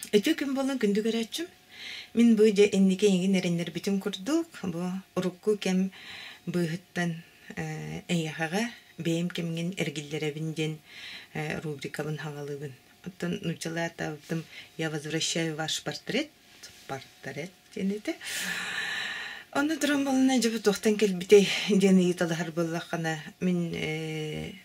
Үтүө күн буолан күндү көрөөччүм. Мин бу дьэ инники эйигин эрэннэрбитим курдук, бу урукку кэм быыһыттан эйиэхэҕэ бэйэм кэмҥин эргиллэрэбин диэн рубрикабын хаҥалыыбын. Оттон нууччалыы ааттаабытым «Я возвращаю ваш портрет», портрет диэн этэ. Онно туран буолана дьэ бу туохтан кэлбитэй диэн ыйыталаһар буоллаххына, мин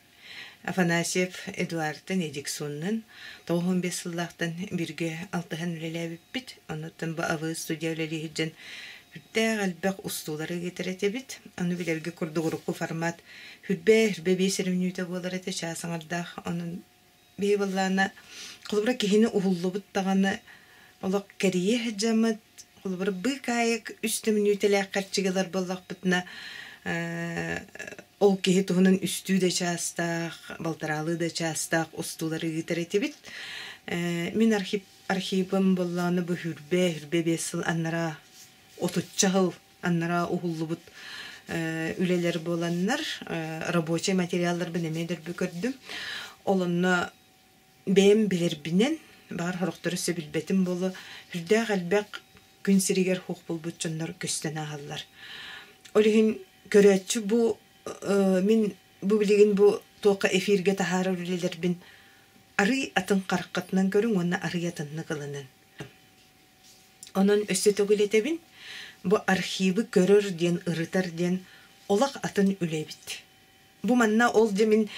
Афанасьев Эдуардтан Эдиксоннын 95 сыллаахтан бииргэ алтыһан үлэлээбиппит. Оннуттан бу АВ студия үлэлии сылдьан сүрдээх элбэх устуулары ыытар этибит. Ону билэргэ курдук урукку формат сүрбэ сүрбэ биэс эрэ мүнүүтэ буолар этэ, чаас аҥардаах. Онон Биһи буоллаҕына, холобура киһини уһуллубут даҕаны олох кэрийэ сылдьаммыт, холобура быыкаайык үс да мүнүүтэлээх харчыга ылар буоллахпытына, ол киһи туһунан үстүү да чаастаах, балтараалыы да чаастаах устуулары ыытар этибит. Мин архивым буоллаҕына бу хүрбэ, хүрбэ биэс сыл анараа отучча сыл анараа уһуллубут үлэлэр буоланнар, рабочай материалларбын эмиэ дөрбү көрдүм. Ол онно бэйэм билэрбинэн, баҕар сорохтору өссө билбэтим буолуо, сүрдээх элбэх күн сиригэр суох буолбут дьоннор көстөн ааһаллар. Ол иһин көрөөччү бу мин бу билигин бу туохха эфиргэ таһаарар үлэлэрбин арый атын хараххытынан көрүҥ уонна арый атыннык ылынын. Онон өссө төгүл этэбин, бу архивы көрөр диэн, ырытар диэн олох атын үлэ эбит. Бу манна ол дьэ мин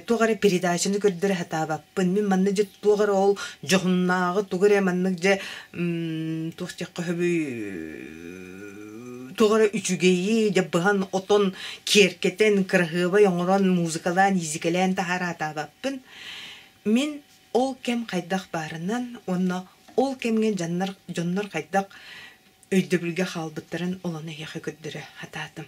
туох эрэ передачаны көрдөрө сатаабаппын. Мин манна дьэ туох эрэ ол дьоһуннааҕы тугу эрэ маннык дьэ туох диэххэ сөбүй туох эрэ үчүгэйи дьэ быһан отон киэркэтэн кыраһыабай оҥорон музыкалаан изикэлээн таһаара сатаабаппын. Мин ол кэм хайдах баарынан уонна ол кэмҥэ дьоннор, дьоннор хайдах өйдөбүлгэ хаалбыттарын ол ону эһиэхэ көрдөрө сатаатым.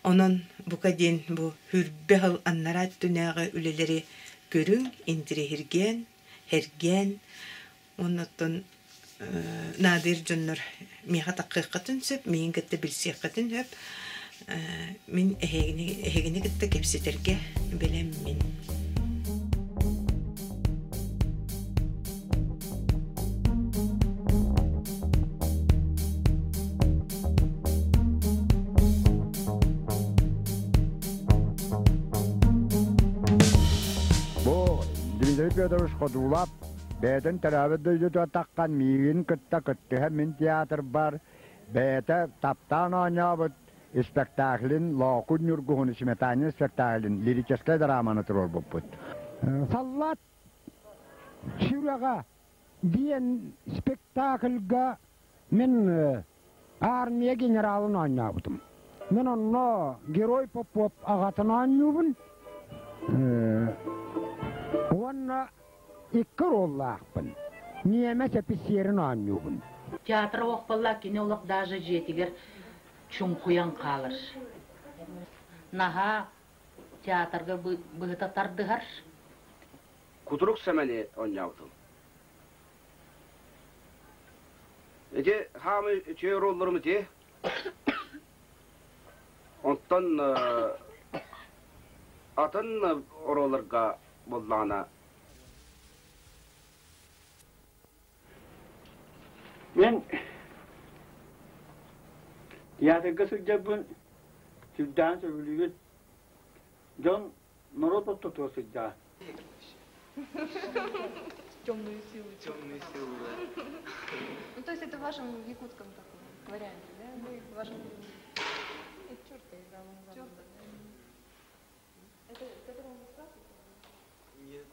Онон бука диэн бу хүрбэ сыл аннараа өттүнээҕи үлэлэри көрүҥ, интириэһиргээн, һэргээн уонна оттон наадыйар дьоннор миэхэ таххыаххытын сөп, миигин кытта билсиэххитин сөп. Мин эһигини, эһигини кытта кэпсэтэргэ бэлэммин. Бу Дмитрий Федорович Ходулап бэйэтин төрөөбүт дойдутугар таххан миигин кытта кыттыһан мин театрбар бэйэтэ таптаан оонньообут спектаклин Лоокун Ньургуһун Сметанин спектаклин лирическэй драманы туруорбуппут. Саллаат сүрэҕэ диэн спектакльга мин армия генералын оонньообутум. Мин онно Герой Попов аҕатын оонньуубун уонна икки роллаахпын. Ньиэмэс эписиэрин оонньуубун. Театр оһох кини олох даже дьиэтигэр чуҥкуйан хаалар. Наһаа театрга быһыта тардыһар. Кутурук сэмэни оонньообутум. Ити хаамый үчүгэй роллорум ити. Онтон атын оруолларга буоллаҕына Мен театрга сылдьарбын сүрдээн сөбүлүүбүн. Дьон норуот ортотугар сылдьаа. Темную силу. Темную силу, да. Ну, то есть это в вашем якутском таком варианте, да? Вы в вашем... Нет, черта играла. Черта, да. Это которого вы справку? Нет.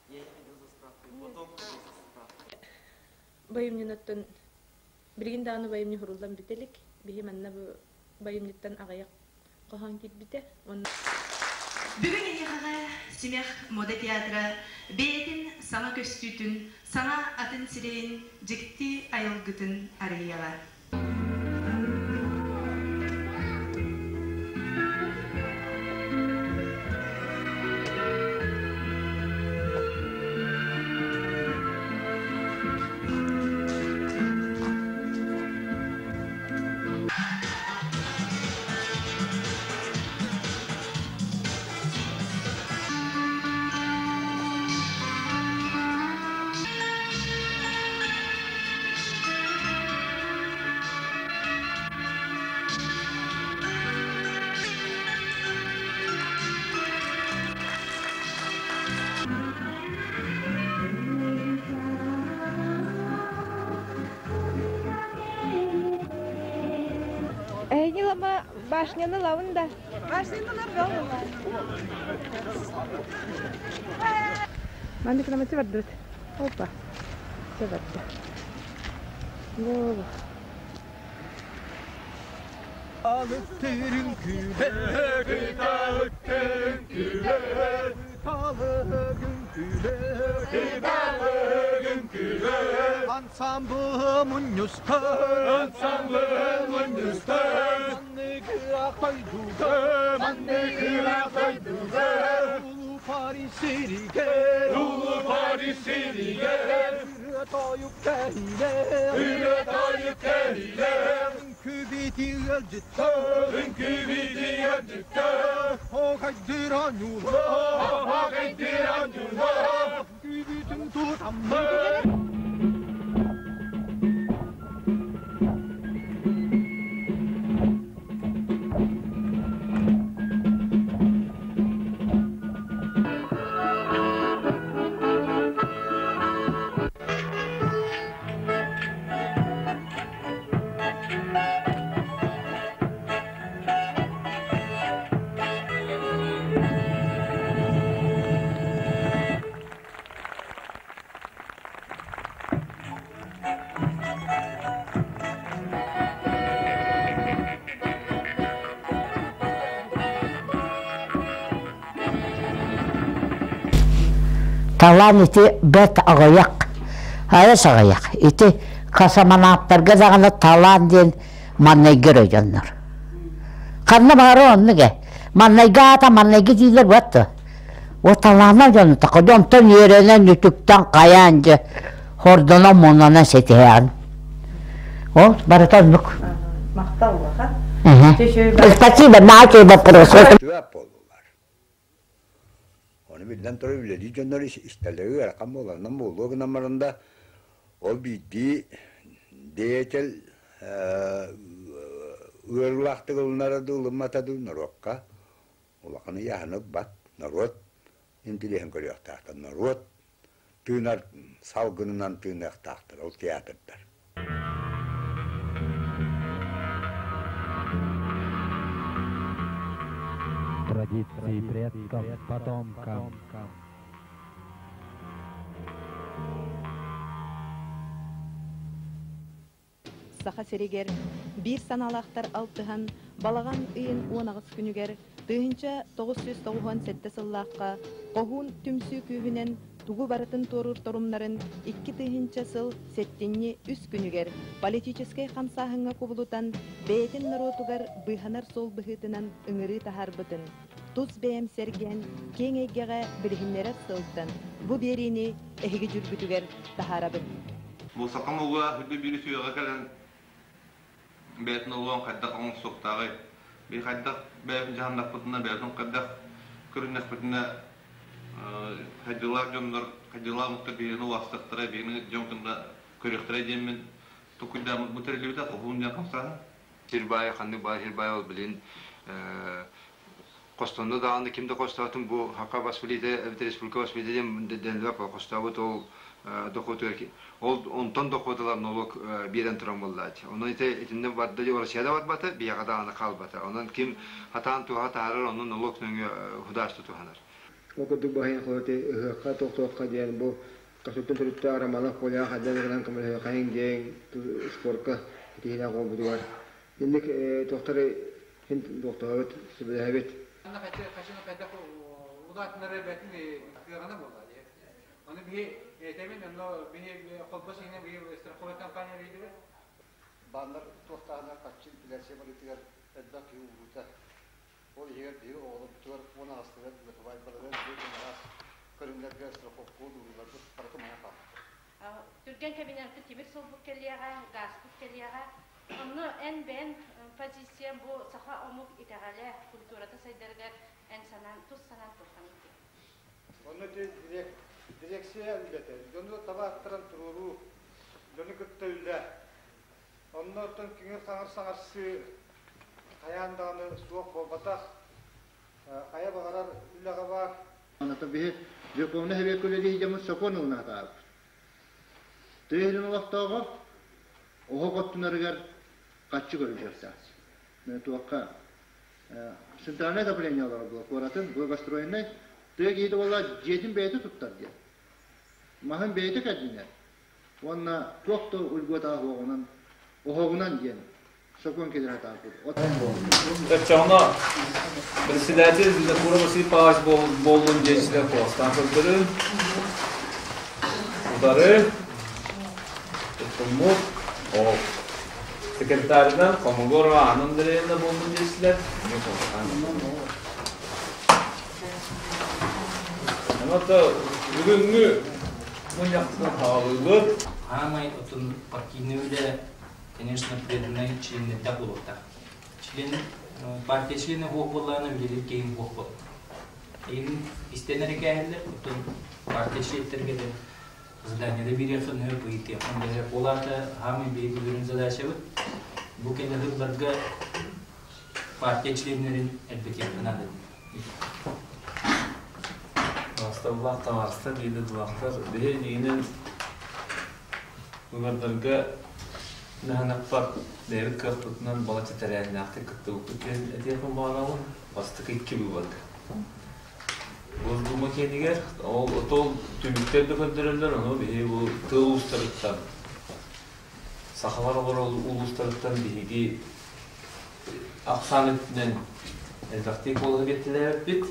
Я не ходил за справкой. Потом ходил за справкой. Байымньыттан билигин даҕаны байымньы хуруллан бүтэ илик. Биһи манна бу байымньыттан аҕыйах хоһоон киирбитэ. Уонна Бүгүн эһиэхэҕэ Симэх мода театра бэйэтин саҥа көстүүтүн, саҥа атын сирэйин дьикти айылгытын арыйыаҕа. Башняны ылабын да? Башняны ылар бөҕө. Маннык намачы бардыбыт. Опа. Все барда. Во. Талаан ити бэрт аҕыйах, айас аҕыйах. Ити космонавтарга даҕаны талаан диэн маннайгы эрэ дьоннор. Ханна баара оннук ээ. Маннайгы аата маннайгы дииллэр буотта. О талааннаах дьону таха дьонтон үөрэнэн, үтүктэн, хайаан дьэ хордонон муннанан ситиһэҕин. Ол барыта оннук. Махтал улахан. Спасибо, наачый вопрос. буоллулар. Ону биллэн турар үлэлии дьоннор истэллэрэ ыарахан буоларынан буолуо гынан баран да ол биирдии деятель ыарыылаахтык ылынара дуу, ылыммата дуу норуокка улахан ыйааһыны ылбат. Норуот интириэһин көрүөхтээхтэр. Норуот тыынар салгынынан тыыныахтаахтар ол театрдар. Традиции предков потомкам. Саха сиригэр биир санаалаахтар алтыһан, балаҕан ыйын 18 күнүгэр 1997 сыллаахха Хоһуун түмсүү күүһүнэн тугу барытын туоруур торумнарын 2000 сыл сэттинньи үс күнүгэр политическай хамсааһыҥҥа кубулутан, бэйэтин норуотугар быыһанар суол быһыытынан ыҥырыы таһаарбытын, тус бэйэм сэргээн, киэҥ эйгэҕэ билиһиннэрэр сыалтан бу биэриини эһиги дьүргүтүгэр таһаарабын. Бу саха омуга үрдү биир үтүөҕэ кэлэн бэйэтин олоҕун хайдах оҥостуохтааҕый? Би хайдах бэйэбин дьаһаннахпытына, бэйэбитин хайдах көрүннэхпитинэ хайдыылаах дьоннор, хайдыылаах омуктар биһигини улаастахтара, биһигини дьон кытта көрүөхтэрэ диэммин толкуйдааммыт бу тэриллибитэ хоһуун диэн хамсааһын. Сир баайа ханнык баай сир баайа ол билин Хостонно даҕаны ким да хостоотун бу Хака бас билиитэ эбэтэр республика бас билиитэ диэн дэниллибэт хостообут ол дохуотугар ол онтон дохуоталар нолуок биэрэн туран буоллааччы. Онон ити итиннэ барда Россияда барбата, биһиэхэ даҕаны хаалбата. Онон ким хатаан туһа таһаарар, онно нолуок нөҥүө художество туһанар. Ол курдук баһыйан холоти ыһыахха тохтуохха диэн бу Касуттан төрүттээх Романов Поляк хайдан гынан көмөлөһүөххэйиҥ диэн спорка итиһинэ буолбутугар инник туохтары Син туохтаабыт, сөбүлэһэбит. Хачын хайдах улаатынары бэтин кыаҕана буолла дии. Ону биһи этэмин, онно биһи холбос иһинэн биһи страховой компания үлэйдибит. Бааннар туохтааһынар харчы инфляция барыытыгар элбэх киһи ууруута. Ол иһигэр биһиги оҕолорбутугар уон аҕыстарыгар быһабайбаларыгар биир араас көрүҥнэргэ страховка урууларбыт барыта умайан хаалбыта. Түргэн кэминэн тимир суолбут кэлиэҕэ, гааспыт кэлиэҕэ. Онно эн бэйэн позициян бу саха омук итэҕэлэ, культурата сайдарыгар эн санаан, тус санаан туохханый диэн? Онно дирекция үлэтэ, дьону таба аттаран туруоруу, дьону кытта үлэ. Онно оттон киҥир-хаҥыр саҥарсыы хайаан даҕаны суох буолбатах. Хайа баҕарар үлэҕэ баар. Онон биһи Верховнай Совет үлэлии дьоммут сокуон ылына сатаабыт. Тыа сирин олохтооҕо оһох оттунарыгар харчы көрүллүөхтээх. Туохха? Центральное отопление олорор була куоратын благостроенный тыа киһитэ буолла дьиэтин бэйэтэ туттар диэн. Маһын бэйэтэ кэрдинэр. Уонна туох да ульгуотаах уоҕунан оһоҕунан диэн сокуон киллэрэ сатаабыт. Оччоҕуна председатель Винокуров Василий Павлович буоллун диэн куоластаан көрдөрүн. Утары туттуммут. Ол секретарынан Комогорова Анна Андреевна буоллун диэчилэр. Онон бүгүҥҥү мунньахтан хаалыыбыт. Хаамай отун партийнай үлэ конечно, преданный членнэрдээх буолуохтаах. Член, партия членэ буох буоллаҕына үлэлиир киһиҥ буох буол. Эйигин истэн эрэ кээһэллэр, оттон партия чилиэттэргэ да заданиеда биэриэххин сөп, ыйытыаххын да сөп. Ол аата хаамай биһиги бүгүн задачабыт бу кэлэ сылларга партия членнэрин элбэтиэххэ наада. Басталлаах табаарыстар, биир дойдулаахтар, биһи дьиҥинэн Выбордарга наһанаппар бэйэбит кыахпытынан балачча тэрээһиннээхтик кыттыбыппыт диэн этиэхпин баҕарабын. Бастакы икки выборга. Госдума киэнигэр ол отол түмүктэр да көрдөрөллөр, ону биһиги бу тыа улуустарыттан, сахалар олорор улуустарыттан биһиги ахсаан өттүнэн элбэхтик буолан биэртилээбиппит.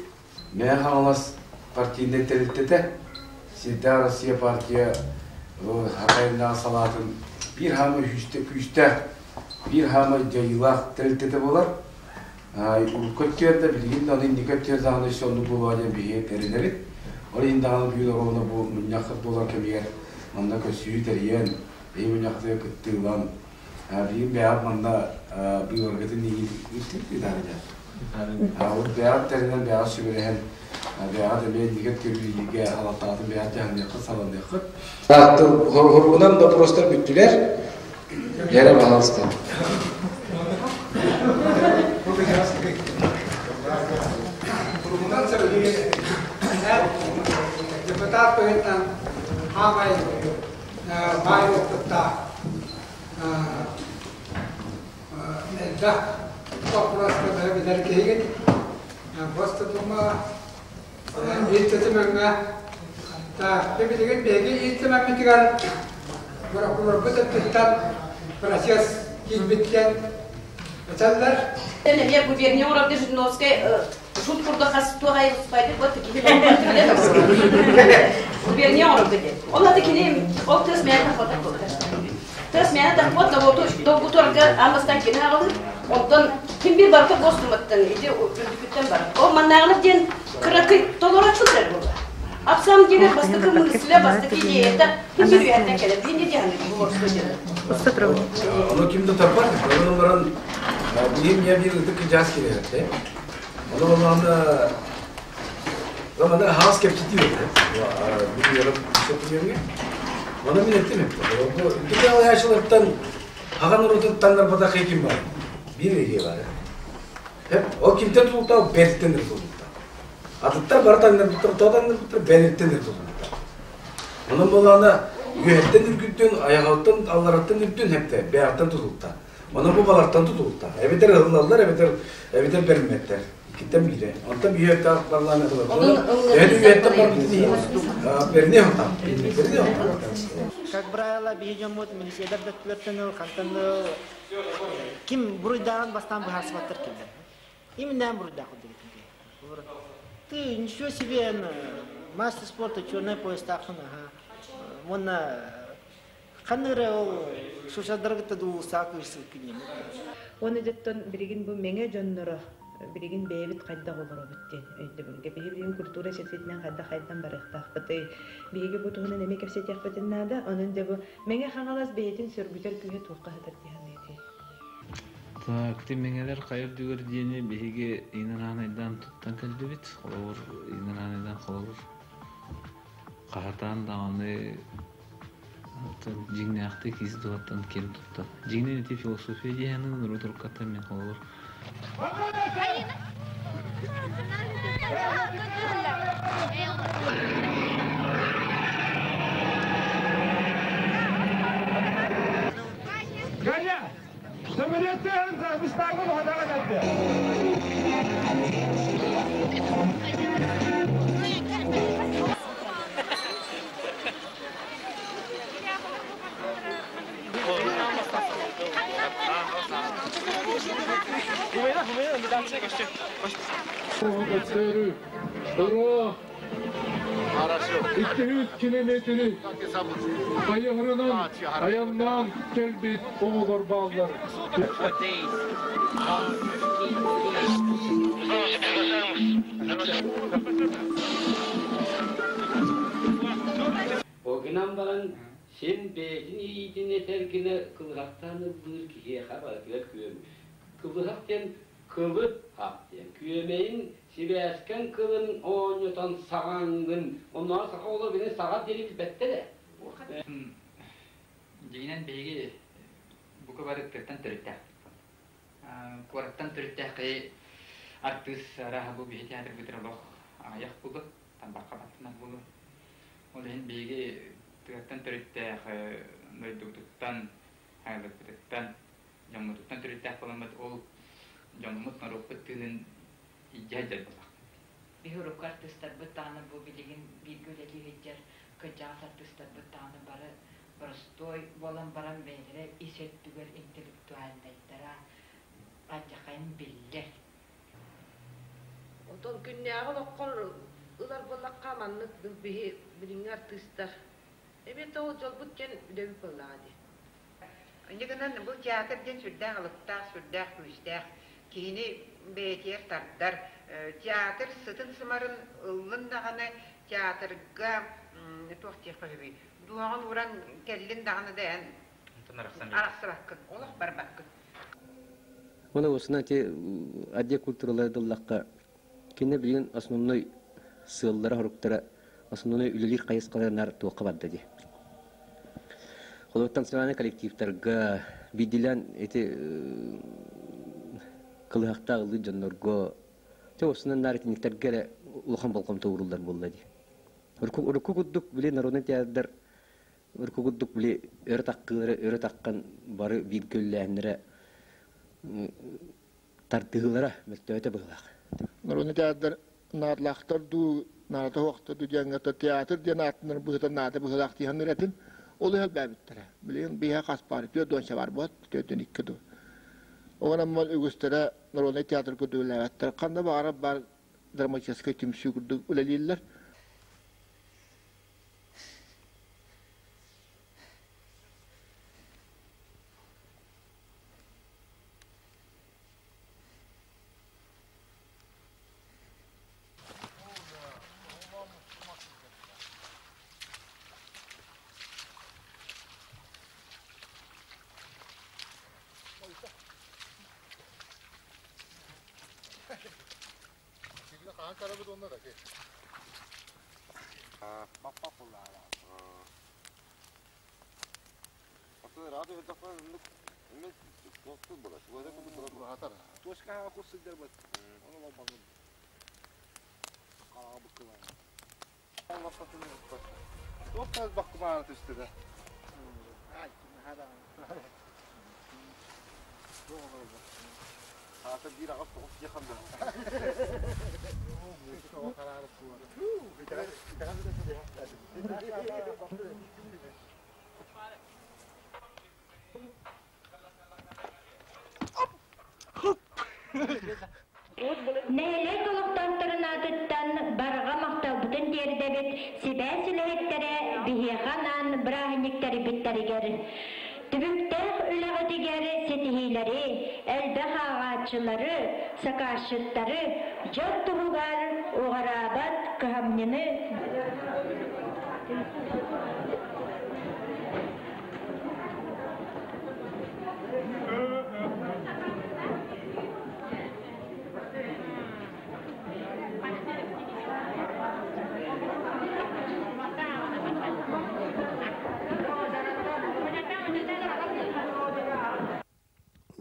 Мэҥэ Хаҥалас партийнай тэрилтэтэ Сирдээх Россия партия Хахайыннаах салаатын биир хаамай күүстээх, биир хаамай дьайыылаах тэрилтэтэ буолар. Урукку өттүгэр да, билигин да, аны инники өттүгэр даҕаны өссө оннук буолуо диэн биһиги эрэнэбит. Ол иһин даҕаны бүгүн оруобуна бу мунньаххыт буолар кэмигэр манна көрсүһүү тэрийэн, эһи мунньахтыгар кыттыы ылан, Биир бэйэҕит манна быыбаргытын иититтик даа Ол бэйэҕит тэринэн, бэйэҕит сүбэлэһэн, бэйэҕит эмиэ иннигэр көрүүгэ халаттаҕытын бэйэҕит дьаһаныаххыт, саланыаххыт. Хоругунан вопростар бүттүлэр. Лера, пожалуйста. Депутат быһыытынан хаамай баай опыттаах элбэх боппуруоска бары билэр киһигит. Госдума Ил Түмэҥҥэ билигин биһиги Ил Түмэммитигэр прокурорбут өттүттэн процесс киирбиттэн этэллэр. Эмиэ губерния уровня Жириновскай шут курдук хас туох айылыспайды вот кини губерния оҥорбут диэн. Ол аты кини ол тыас мээнэ тахпатах буолар. Тыас мээнэ тахпат долгуторга аан бастаан кини аҕалыр. Онтон ким бир барыта Госдуматтан ити үрдүкүттэн барар. Ол маннааҕылар диэн кыракый толороччулар буолар. Апсам диэн бастакы мысля, бастакы идеята ким бир үөһэттэн кэлэр. Бини диэн бу Ону ким да тарпат, онон баран билим я бир ытык кыдьаас кириэхте. Ону онно Замана хаас кэпсэтии этэ. Билиэрим сөпүлүөҥҥэ. Оны мин эттим Бу ити алаячылыттан хаҕан урутуттан нарбатах ким бар. Биир эге бар. Хеп ол кимтен тултал бэлиттен тултал. Атыттар бары таҥнарбыттар, то таҥнарбыттар бэлиттен тултал. Онон болаана үөһэттэн үргүттүн, аяҕалтан, аллараттан үрдүн хепте, бэйэҕиттэн тутулта. Онон бу балартан тутулта. Эбэтэр ылыналлар, эбэтэр эбэтэр бэриммэттэр. Иккиттэн биирэ. Онтон биир парламент ылар. Эһэти үйэттэн барбытын иһин бэрни хатам. Бэрни хатам. Как правило, биһи дьоммут милициялар да өттүлэртэн ыл, хантан ким буруйдааҕын бастаан быһаарсыбаттар киллэр. Именно буруйдаах курдук Ты ничего себе, мастер спорта, черный поястааххын, аха. Уонна Ханна эрэ ол сушардаргытта дуу саак ыырсыбыккын Уонна дьоттон билигин бу мэҥэ дьонноро билигин бэйэбит хайдах олоробут диэн өйдөбүлгэ. Биһи билигин культура чэрчитинэн хайдах хайдан барыахтаахпытый? Биһиги бу туһунан эмиэ кэпсэтиэхпитин наада. Онон дьэ бу Мэҥэ Хаҥалас бэйэтин сөргүтэр күүһэ туохха сытар дии саныытый? Так, ити мэҥэлэр хайа үрдүгэр диэни биһиги иинэн-аанайдаан туттан кэллибит. Холобур, иинэн-аанайдаан холобур хаһатаан даҕаны дьиҥнээхтик ис дууһаттан киэн туттар. Дьиҥинэн ити философия диэһэни норуот уруккаттан мин холобур Ганя, сөмөлүөттөөн быстааҕы баһадаҕа кэлдэ. Ура! 200 километри хайыһарынан айаннаан кэлбит оҕолор бааллар. Ол гынан баран син бэйэтин иитин этэр гына кылыһахтаан ыллыыр киһиэхэ барытыгар күөм. Кылыһах диэн кылы хах диэн. Күөмэйин сибээскэн кылын оонньотон саҕаҥҥын. Оннооҕор саха оҕолор били саҕа диэри билбэттэр ээ. Дьиҥинэн биһиги бука бары тыаттан төрүттээхпит. Куораттан төрүттээх киһи артыыс арааһа бу биһи театрбытыгар олох аҕыйах буолуо, тамбахха баттанар буолуо. Ол иһин биһиги тыаттан төрүттээх дойдубутуттан, айылыкпытыттан, дьоммутуттан төрүттээх буоламмыт ол дьоммут, норуоппут тыынын илдьэ сылдьар буоллахпыт. Биһи урукку артыыстарбыт даҕаны бу билигин бииргэ үлэлии сылдьар кырдьаҕас артыыстарбыт даҕаны бары боростуой буолан баран бэйэлэрэ ис өттүгэр интеллектуальнайдара алдьархайын биллэр. Отон күннээҕи олоххор ылар буоллахха маннык биһи билиҥҥи артыыстар эмиэ да ол дьолбут диэн үлэбит буоллаҕа дии. Инньэ гынан бу театр диэн сүрдээх алыптаах, сүрдээх күүстээх, киһини бэйэтигэр тардар. Театр сытын-сымарын ыллын даҕаны театрга туох диэххэ сөбүй, дууһаҕын ууран кэллин даҕаны да эн арахсыбаккын, олох барбаккын. Уонна осына ити отдел культуралары дыллахха кинилэр билигин основной сыаллара-соруктара основной үлэлиир хайысхаларынаар туохха барда дии. Холобур, национальнай коллективтарга биирдиилээн ити кылыһахтаах ыллыыр дьоннорго те осунан наар итинниктэргэ эрэ улахан болҕомто ууруллар буолла дии. Урукку курдук били народный театрдар урукку курдук били өрө таккыылара өрө таккан бары бииргэ үллээннэрэ тардыһыылара мөлтөөтө быһыылаах. Народный театрдар наадалаахтар дуу, наада суохтар дуу диэҥҥэ театр диэн ааттанар быһыта наада быһыылаах дии саныыр этим. Ол иһин элбээбиттэрэ. Билигин биһиэхэ хас баар 40 бар буолат, 42 дуу. Онон үгүстэрэ народный театр курдук үлэлээбэттэр. Ханна баҕарар баар драматическай түмсүү курдук үлэлииллэр. Нэһилиэк олохтоохторун аатыттан барҕа махталбытын тиэрдэбит сибээс үлэһиттэрэ биһиэхэ анаан бырааһынньык тэрийбиттэригэр. Түбүктээх үлэҕитигэр ситиһиилэри, элбэх ааҕааччылары, сакаасчыттары дьон туһугар уҕараабат кыһамньыны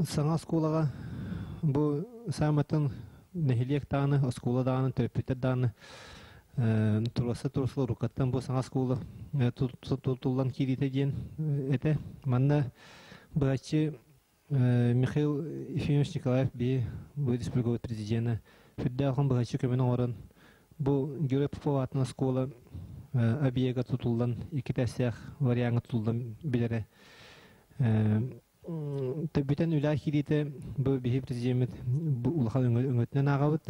Саҥа оскуолаҕа бу сааматын нэһилиэк даҕаны, оскуола даҕаны, төрөппүттэр даҕаны туруорса туруорса уруккаттан бу саҥа оскуола тутуллан киириитэ диэн этэ. Манна быһаччы Михаил Ефимович Николаев бии бу республика президенэ сүрдээх быһаччы көмөнү оҥорон бу Герой Попов аатынан оскуола объега тутуллан икки этээстээх вариаҥҥа тутуллан билэрэ. Бүтэн үлэ киириитэ бу биһи президеммит бу улахан өҥөтүнэн ааҕабыт.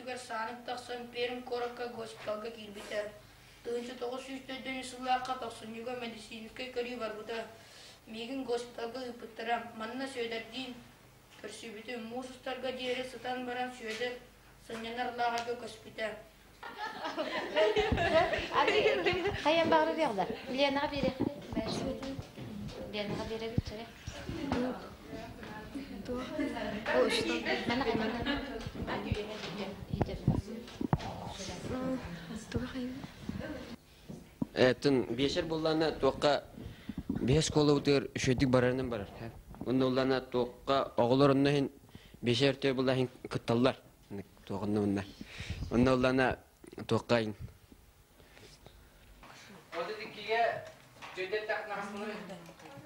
Түгэр саанып тахсан Пермь куоракка госпиталга киирбитэ. 1904 сыллаахха тохсунньуга мэдиссиинискэй көрүү барбыта. Миигин госпиталга ыыппыттара. Манна Сүөдэрдиин көрсүбүтүм. Муус устарга диэри сытан баран Сүөдэр сынньанар лааҕырга көспүтэ. Хайан баҕарар яғда. Ленаға берехи. Ленаға беребит чere. Тын бешер булланы туаққа бес колы утыр үшөдүк барарынан барар. Онно уллана туаққа оҕолор онно хин бешер тө булла хин кытталлар. Туоҕунна онна. Онно уллана туаққа ин. 32-ге жөдет тақнағасыны.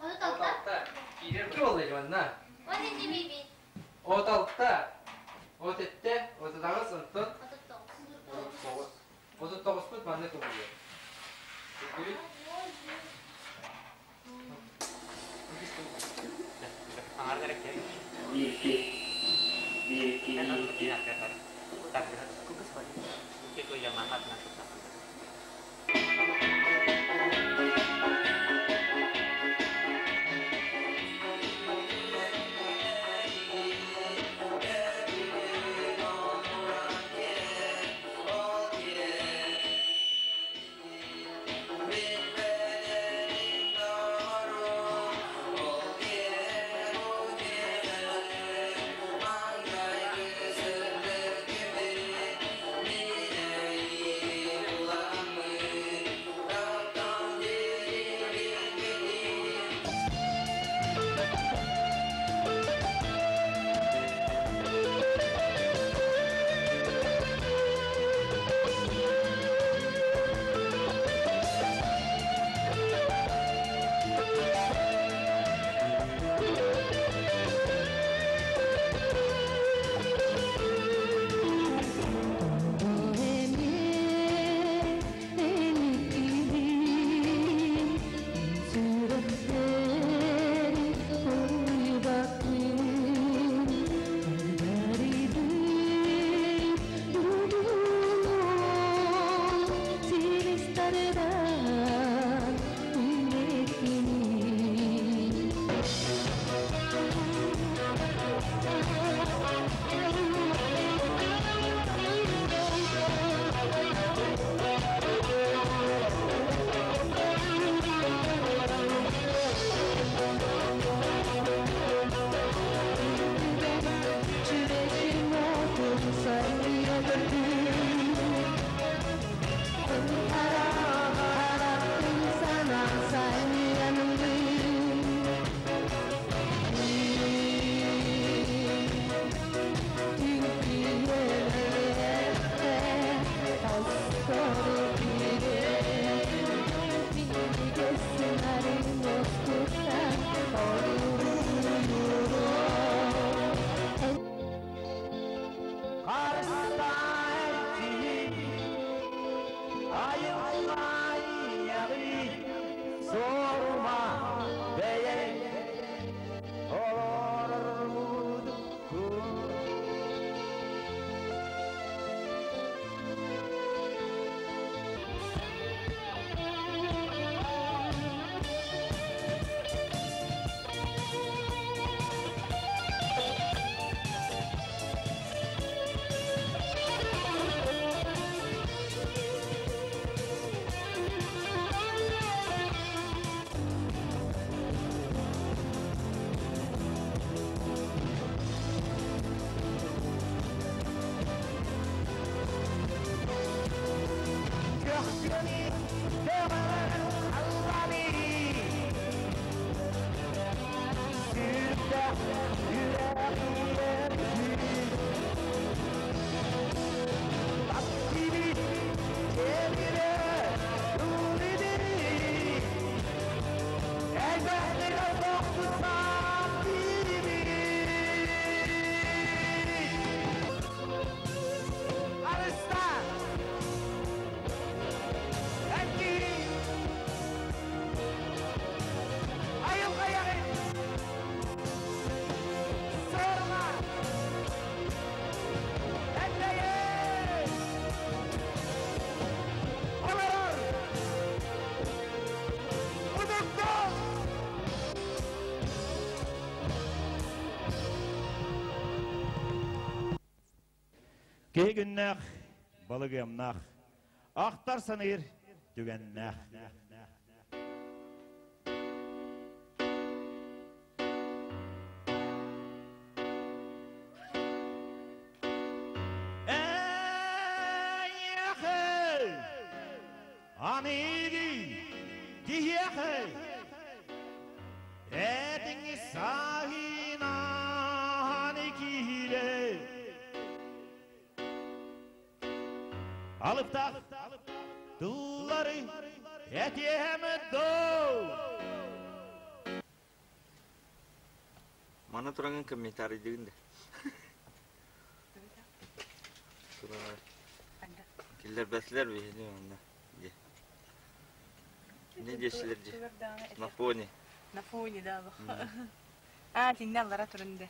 36. Кирер ки болды манна? 36. 37, 39, онтон 39. 39 пут манна көбүлү. Киһи күннээх, балык ыамнаах, ахтар саныыр түгэннээх. Аныгы киһиэхэ этиҥи саһынаан киһилэ Алыптаах тыллары этиэм доо. Мана тураҥын комментарийдыгын да. Тураҥар. Киллэрбэтилэр биһини манна. Дии. Не диэсилэр дии. На фоне. На фоне, да. А, тинне аллара турунда.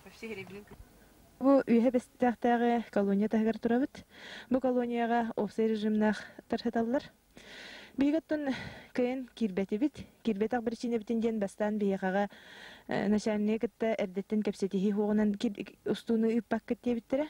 Вообще херебилин. Бу үөһэ Бэстээхтээҕи колония таһыгар турабыт. Бу колонияҕа уопсай режимнээх тархаталлар. Биһиги оттон кыайан киирбэтибит. Киирбэтэх биричиинэбитин диэн бастаан биһиэхэҕэ начальнигы кытта эрдэттэн кэпсэтиһии суоҕунан устууну ыыппаккыт диэбиттэрэ.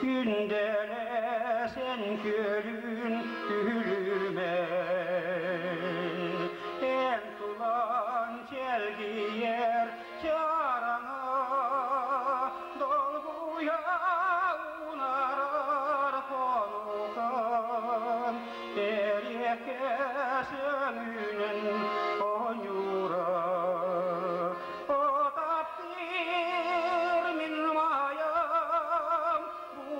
Күndэлэсэн күөлүн күлүмэн, Эн тулан чэлгийэр чараҥа, Долгуйа унарар хонукан, Эриэккэ сөнүнэн оонньуура. О таптыыр мин маайам,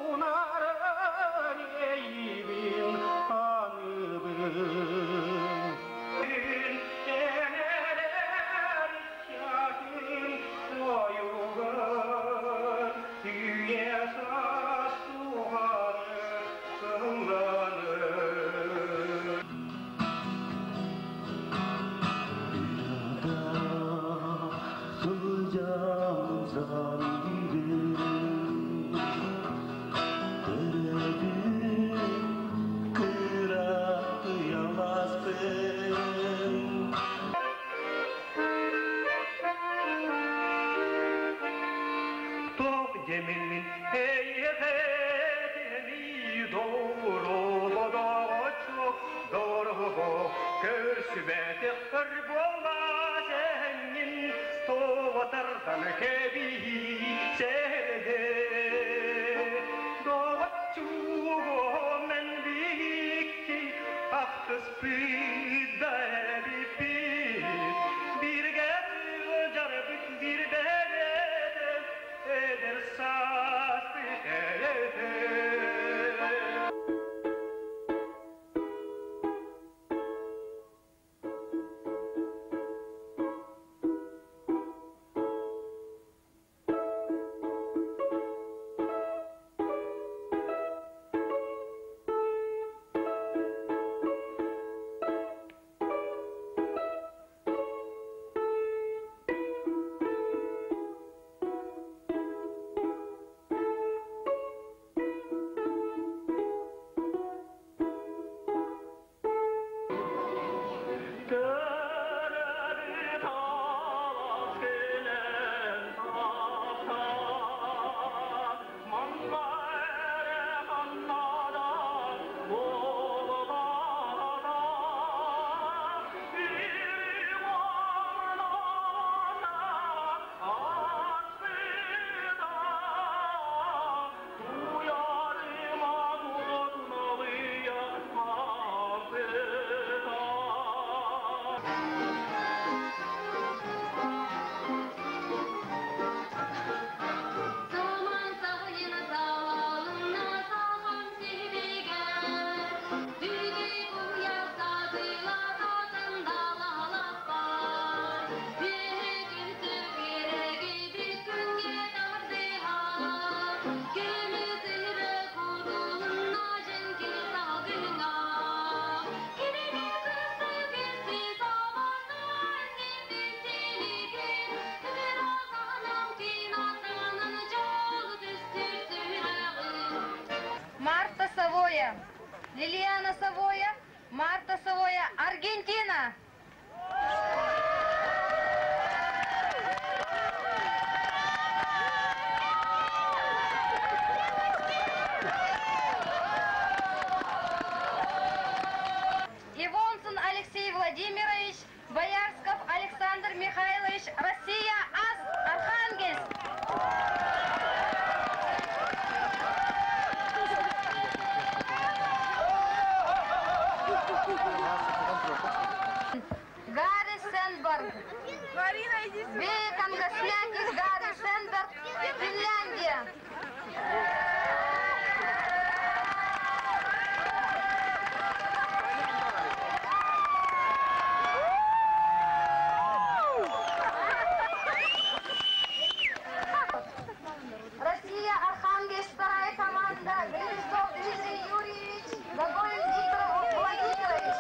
Унарын эйибин аныбын. Энэлэр иччатын ойугар, Үйэ саас тухары сылланыр. Туох дьэмин эйэхэтими долу дорого көрсүбэтэх буолла сэҥҥин туотардан кэбиһиисэрде доҕоччугумен биһикки ахтыспыт да эбиппит бииргэ сылдьарбыт биир бэйэтэ эдэр сааспыт эйэтэ. Вея Кангасмяки, Гарри Сенберг, Финляндия. Россия, Архангельск, вторая команда, Гребешков Дмитрий Юрьевич, Гогоин Виктор Владимирович.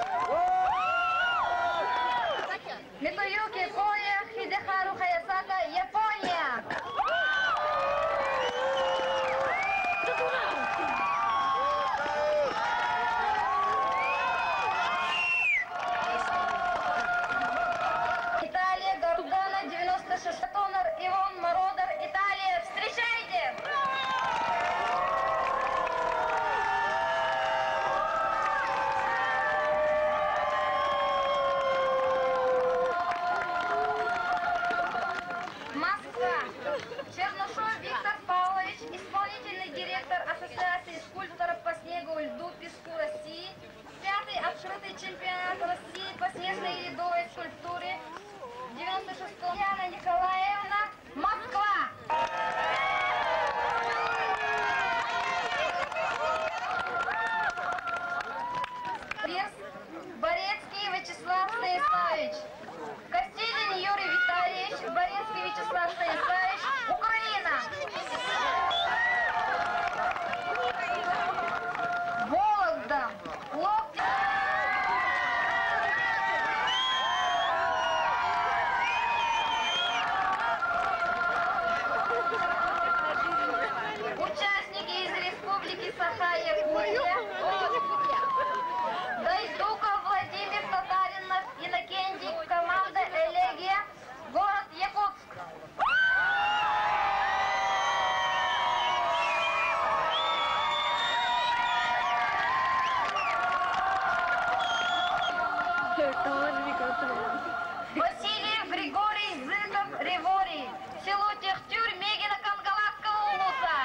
Митоюки Коя, Хидехару Хаясака, Япония. Италия, Горгана, 96 тоннер, Ивон Мародер, Италия. Встречайте! Москва. Чернышов Виктор Павлович, исполнительный директор Ассоциации скульпторов по снегу, льду, песку России, пятый открытый чемпионат России по снежной и ледовой скульптуре, 96-м. Яна Николаевна, Москва. Перс Борецкий Вячеслав Станиславович. Костелин Юрий Витальевич, Борецкий Вячеслав Станиславович, Украина. Вологда. Локти. Участники из Республики Саха-Якутия. Дайдуков Владимир Татаринов, Иннокентий, команда «Элегия», город Якутск. Василий Григорий Зыков Реворий, село Техтюрь, Мегино-Кангаласского улуса.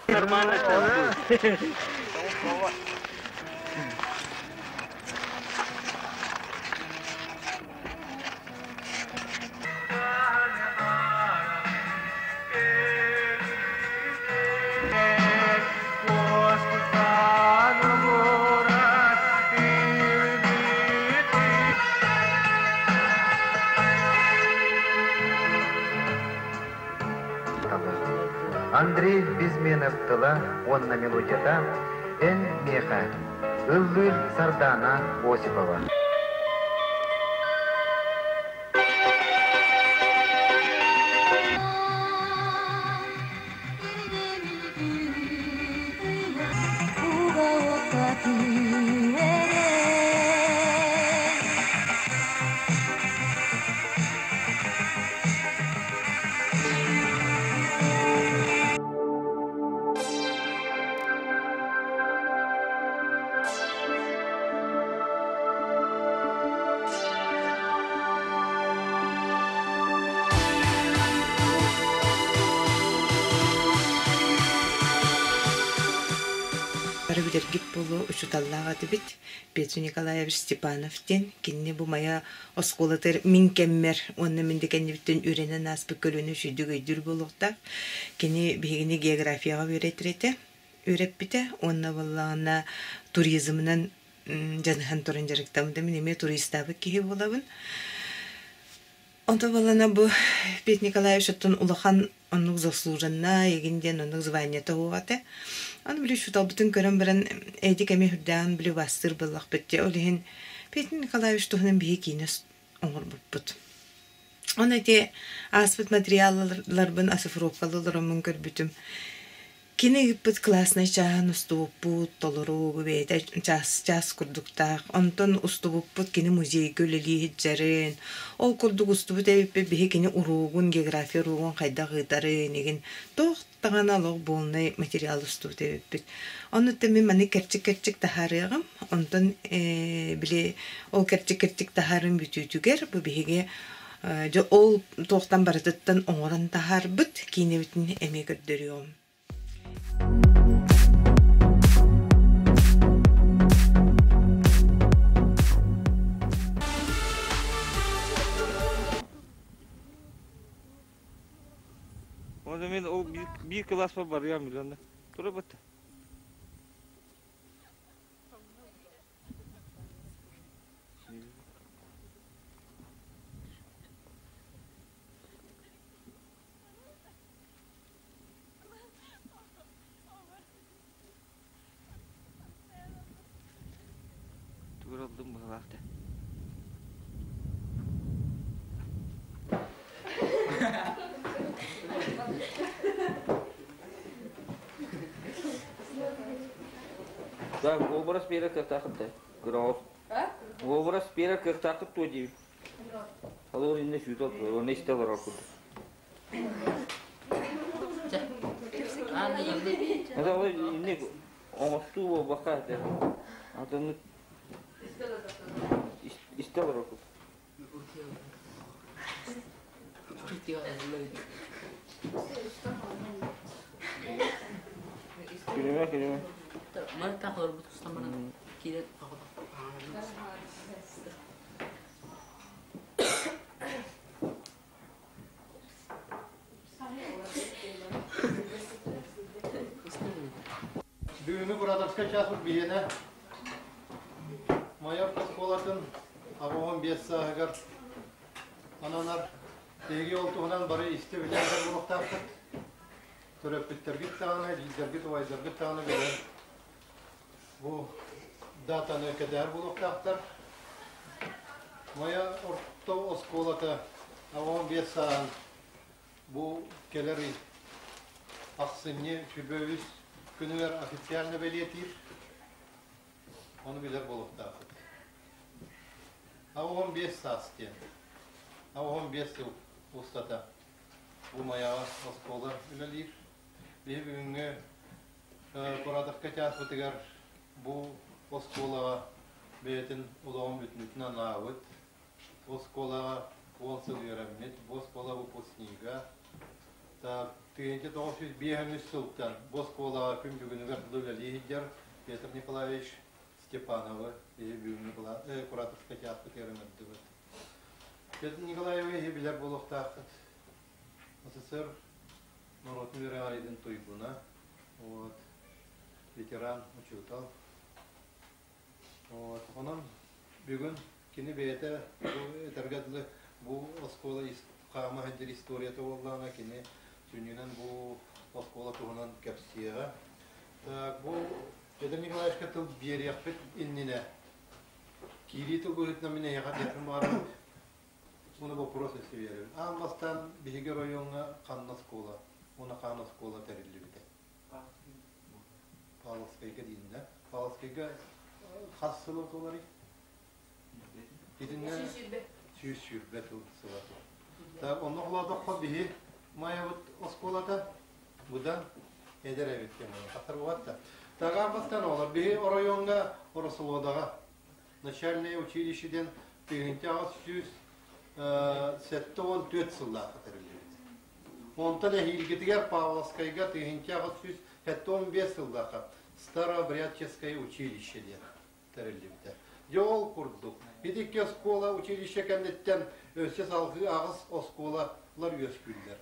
Нормально сейчас будет. Андрей Безменов тыла онна мелодията Эн Меха, Ыллыр Сардана Осипова. билэргит буолуо учууталлаах этибит Петр Николаевич Степанов диэн. Кинини бу Майа оскуолатыгар мин кэммэр уонна мин да кэннибиттэн үөрэнэн ааспыт көлүөнэ үчүгэйдик өйдүүр буолуохтаах. Кини биһигини географияҕа үөрэтэр этэ, үөрэппитэ уонна буоллаҕына туризмынан дьаныһан туран дьарыктаммыта. Мин эмиэ туристаабыт киһи буолабын. Онто буоллаҕына бу Петр Николаевич оттон улахан оннук заслуженная игин диэн оннук званиета суох этэ. Аны били учууталбытын көрөн баран Эдик эмиэ үрдээҕин били убаастыыр буоллахпыт дии. Ол иһин Петр Николаевич туһунан биһи киинэ оҥорбуппут. Оны ити ааспыт материалларбын оцифровкалыы олороммун көрбүтүм. Кини ыыппыт класснай чааһын устубуппут, толору бу бэйэтэ чаас чаас курдуктаах. Онтон устубуппут кини музейга үлэлии сылдьарын, ол курдук устубут эбиппит биһи кини уруогун, география уруогун хайдах ыытарын игин туох даҕаны олох буолнай материал устубут эбиппит. Оннуттан мин маны кэрчик-кэрчик таһаарыаҕым. Онтон били ол кэрчик-кэрчик таһаарым бүтүүтүгэр бу биһиги дьэ ол туохтан барытыттан оҥорон таһаарбыт киинэбитин эмиэ көрдөрүөҕүм. Оны мен ол бир класс барыам билен. Тура бат. Тугуралдым быһылаахта. Так, образ берер кыахтаахыт да. Гров. Образ берер кыахтаахыт туо диибин. Алор инне сүүтэ оны истэ олорор курдук. Это ол инне оҥостуу буолбакка этэ. Атыннык истэ олорор курдук. Күлүмэ, күлүмэ. Бүгүҥҥү Куратовскай чааспыт биһиэнэ Майор оскуолатын 85 сааһыгар ананар. Биһиги ол туһунан бары истэ-билэ буолуохтаахпыт. Төрөппүттэргит даҕаны, лиидэргит, убайдаргыт даҕаны билэн бу датаны кэтэһэр буолуохтаахтар. Майа орто оскуолата 85 сааһын Бу кэлэр ый ахсынньы сүбэ үс күнүгэр официально бэлиэтиир. Ону билэр буолуохтаахпыт. 15 саас диэн. 15 сыл устата бу Майаҕа оскуола үлэлиир. Биһи бүгүҥҥү Куратовка чааспытыгар бу оскуолаҕа бэйэтин олоҕун бүтүнүтүн анаабыт Оскуолаҕа уон сыл үөрэммит, бу оскуола выпускнига. 1905 сылтан бу оскуолаҕа күн бүгүнүгэр дылы үлэлии сылдьар Петр Николаевич Степановы бүгүҥҥү кураторскай театрбытыгар ыҥырдыбыт. Петр Николаевиһы билэр буолуохтааххыт. СССР норуотун үөрэҕириитин туйгуна, вот, ветеран, учуутал. Вот, онон бүгүн кини бэйэтэ бу этэргэ дылы бу оскуола хаама сылдьар историята буоллаҕына кини сүнньүнэн бу оскуола туһунан кэпсиэҕэ. Так, бу Петр Николаевичка тыл биэриэхпит иннинэ киирии тыл быһыытынан мин эйиэхэ диэхпин баҕарабын. Уну вопрос өссө биэрэбин. Аан бастаан биһиги оройуоҥҥа ханна оскуола, уонна хаан оскуола тэриллибитэ? Павловскайга дииннэ. Павловскайга хас сыл отуларый? Итиннэ 120 тыл сыла. Так, онно холоодоххо биһи Майабыт оскуолата быдан эдэр эбит диэн хатар буолат Так, бастан олар биһи оройуоҥҥа Оросолодаҕа начальное училище диэн 1874 сыллаахха тэриллибит. Онтон эһиилгитигэр Павловскайга 1875 сыллаахха. Старообрядческое училище диэн тэриллибитэ. Дьэ ол курдук, ити икки оскуола училище кэнниттэн өссө салгыы аҕыс оскуолалар үөскүүллэр.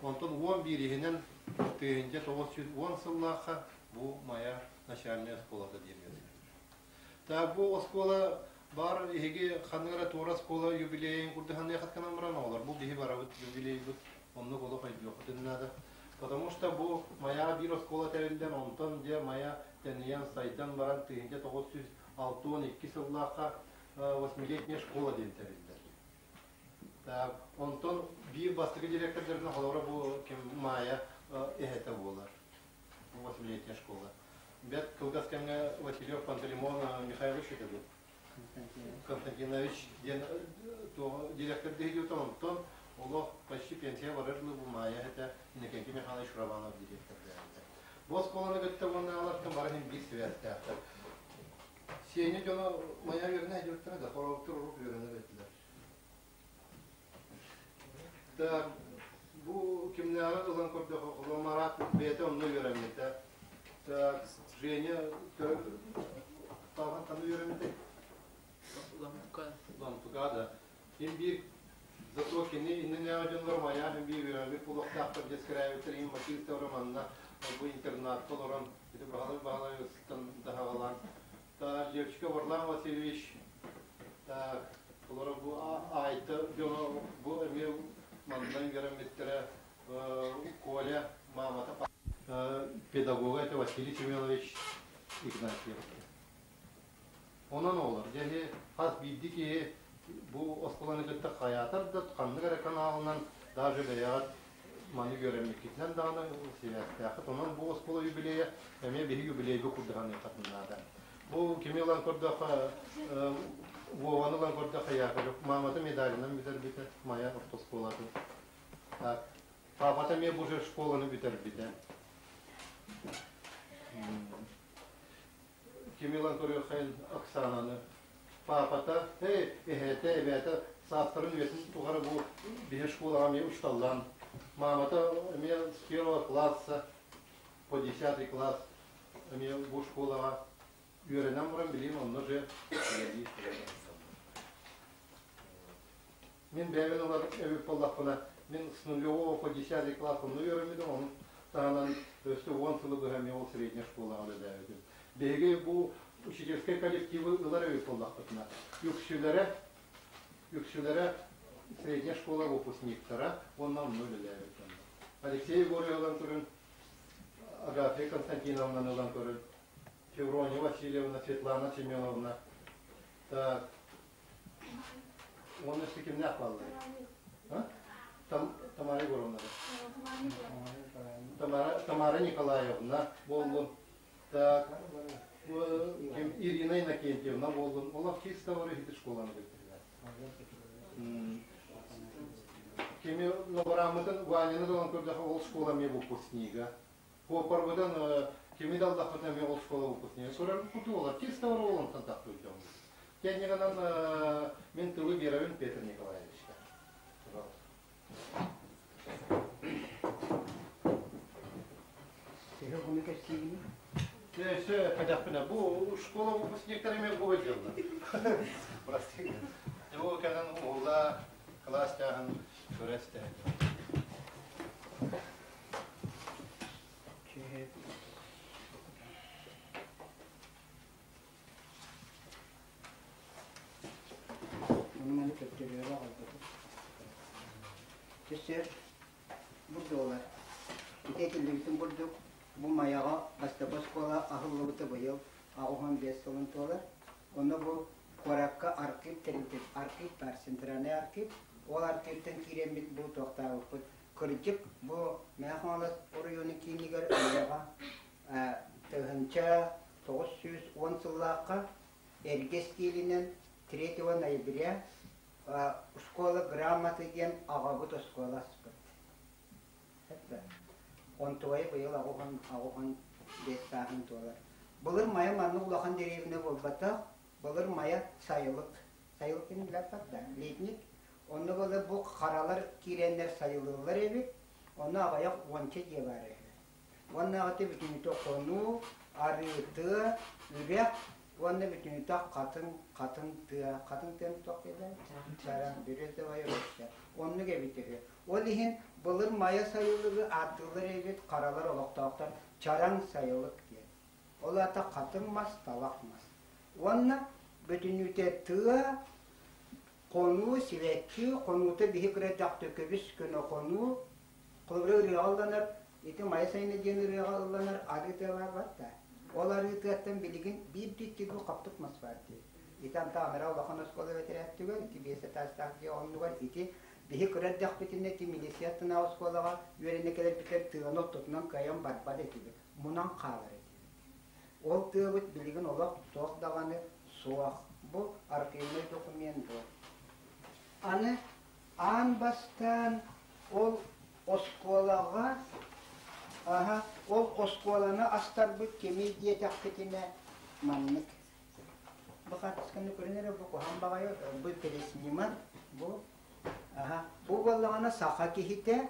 Онтон уон биириһинэн 1910 сыллаахха бу Майа начальнай оскуолата диэн үөскүүр. Та бу оскуола баар эһиги ханнык эрэ туора оскуола юбилейын курдук саныахат гынан баран оҕолор бу биһи барабыт юбилейбыт оннук олох өйдүөххүтүн наада. Потому что бу Майаҕа биир оскуола тэриллэн, онтон дьэ Майа тэнийэн сайдан баран 1962 сыллаахха восьмилетняя школа диэн тэриллэр. Так, онтон биир бастакы директордарынан холобура бу ким Майя эһэтэ буолар. Бу восьмилетняя школа. Бэрт кылгас кэмҥэ Васильев Пантелеймон Михайлович этэ бу. Константинович диэн директор диһигиутэ онтон олох почти пенсия барар дылы бу Майя этэ Иннокентий Михайлович Романов директордаабыта. Бу оскуоланы кытта уонна алартан бары иһин биир сибээстээхтэр. Сиэни дьоно Майя үөрэнэ сылдьыбыттара да, хорообуттар урук үөрэнэр этилэр. Так, бу кимнээҕи ылан көрдөххө, холобур, Марат бэйэтэ онно үөрэммитэ. Так, Женя Талхан ханна үөрэммитэй? Лампука. Лампука, да. Ким биир зато кини иннинээҕи дьоннор майаах биир үөрэммит буолуохтаахтар дьэскэрээбиттэр иһин Матильда манна бу интернатка олорон ити Баһылай Баһылайыстан даһаҕалаан Так, Левчика Варлам Васильевич, так, олоро бу Айта дьоно бу эмиэ манна үөрэммиттэрэ Коля маамата педагога это Василий Семенович Игнатьев. Онон олор, дьэһи хас биирдии киһи бу оскуоланы кытта хайаатар да ханнык эрэ каналынан даже бэйэҕит маны үөрэммиккитинэн даҕаны сибээстээххит. Онон бу оскуола юбилейа эмиэ биһиги юбилейга курдуганыаххытын наада. Бу кими ылан көрдөххө, Вованы ылан көрдөххө, Яковлев маамата медалынан бүтэрбитэ, Майа орто оскуолатын. Так, папата эмиэ бу же школаны бүтэрбитэ. Кими ылан көрүөххэйин Оксананы. Папата, эй, эһээтэ, эбээтэ саастарын үйэтин тухары бу биһи школаҕа эмиэ учталлаан. Маамата эмиэ с первого класса по десятый класс эмиэ бу школаҕа үөрэнэн баран билигин онно же үлэлии Мин бэйэбин ылар эбит буоллахпына, мин с нулевого по десятый класс онно үөрэммитим, ону таһынан өссө уон сылы быһа эмиэ ол средняя школаҕа үлэлээбитим. Биһиги бу учительскай коллективы ылар эбит буоллахпытына, үксүлэрэ, үксүлэрэ средняя школа выпускниктара уонна онно үлэлээбит дьоннор. Алексей Егорович ылан көрүн, Агафья Константиновнаны ылан көрүн, Феврония Васильевна, Светлана Семеновна, так, Уонна өссө кимнээх бааллар? Тамара Егоровна. Тамара, Тамара Николаевна буоллун. Так, Ирина Иннокентьевна буоллун. Олох чисто ити школаны бүттүлэр. Кими лабораммытын Ваняны долан көрдөхө ол школа эмиэ выпускнига. Куопарбытын кими да аллахпытын эмиэ ол школа выпускнига. Көрөр куту олар чисто олонтон тахтыы дьон. Кэннигэнэн мин тылы биэрэбин Петр Николаевичка. Пожалуйста. Все, кадяхпына. Бу школа выпускниктарыми бу дело. Прости. Бу кэлэн ула класс тяһын көрөстө. Ону маны төттөрүөрэ аҕалбытым. Түсүөр бурдуолар. Ити этиллибитин курдук, бу Майаҕа бастакы оскуола аһыллыбыта быйыл 85 сылын туолар. Онно бу куоракка архив тэрилтэ, архив баар, центральный архив. Ол архивтан киирэммит бу туохтаабыппыт. Кырдьык, бу Мэҥэ Хаҥалас оройуонун киинигэр Майаҕа 1910 сыллаахха эргэ стилинэн 3 ноября школа грамоты диэн аҕабыт оскуола аспыт. Онтугайы быйыл аҕуһун биэс сааһын туолар. Былыр Майа маннык улахан дэриэбинэ буолбатах, былыр Майа сайылык. Сайылык диэн билэппэт да, летник. Онно былыр бу харалар киирэннэр сайылыыллар эбит, онно аҕыйах уонча дьиэ баар үһү. Уоннааҕыта бүтүннүүтэ хонуу, Арыы тыа, үрэх уонна бүтүнүтэ хатыҥ, хатыҥ тыа, хатыҥ тыаны туох дииллэр? Чараҥ, березовая роща. Оннук эбит үһү. Ол иһин былыр Майа сайылыгы ааттыыллар эбит харалар олохтоохтор Чараҥ сайылык диэн. Ол аата хатыҥ мас, талах мас. Уонна бүтүннүүтэ тыа, хонуу, сибэкки, хонуута биһи кыра көбүс көнө хонуу, холобура ырыаҕа ылланар, ити Майа сайына диэн ырыаҕа ылланар арыы тыа баар батта. Ол арыы тыаттан билигин биир дьиктигу хаппыт мас баар дии. Ити антах анараа улахан оскуола бэтэрээттигэр, ити биэс этажтаах дьиэ оннугар ити биһи кыра эрдэхпитинэ ити милиция аттынааҕы оскуолаҕа үөрэнэ кэлэрбитигэр тыаны ортотунан кыайан барбат этибит, мунан хаалар этибит. Ол тыабыт билигин олох туох даҕаны суох. Бу архивнай документ буол. Аны аан бастаан ол оскуолаҕа аһа, ол оскуоланы астарбыт кимий диэтэхпитинэ маннык. Бу хаартысканы көрөн эрэ бу куһаҕан баҕайы бу пересниман бу аһа бу буоллаҕына саха киһитэ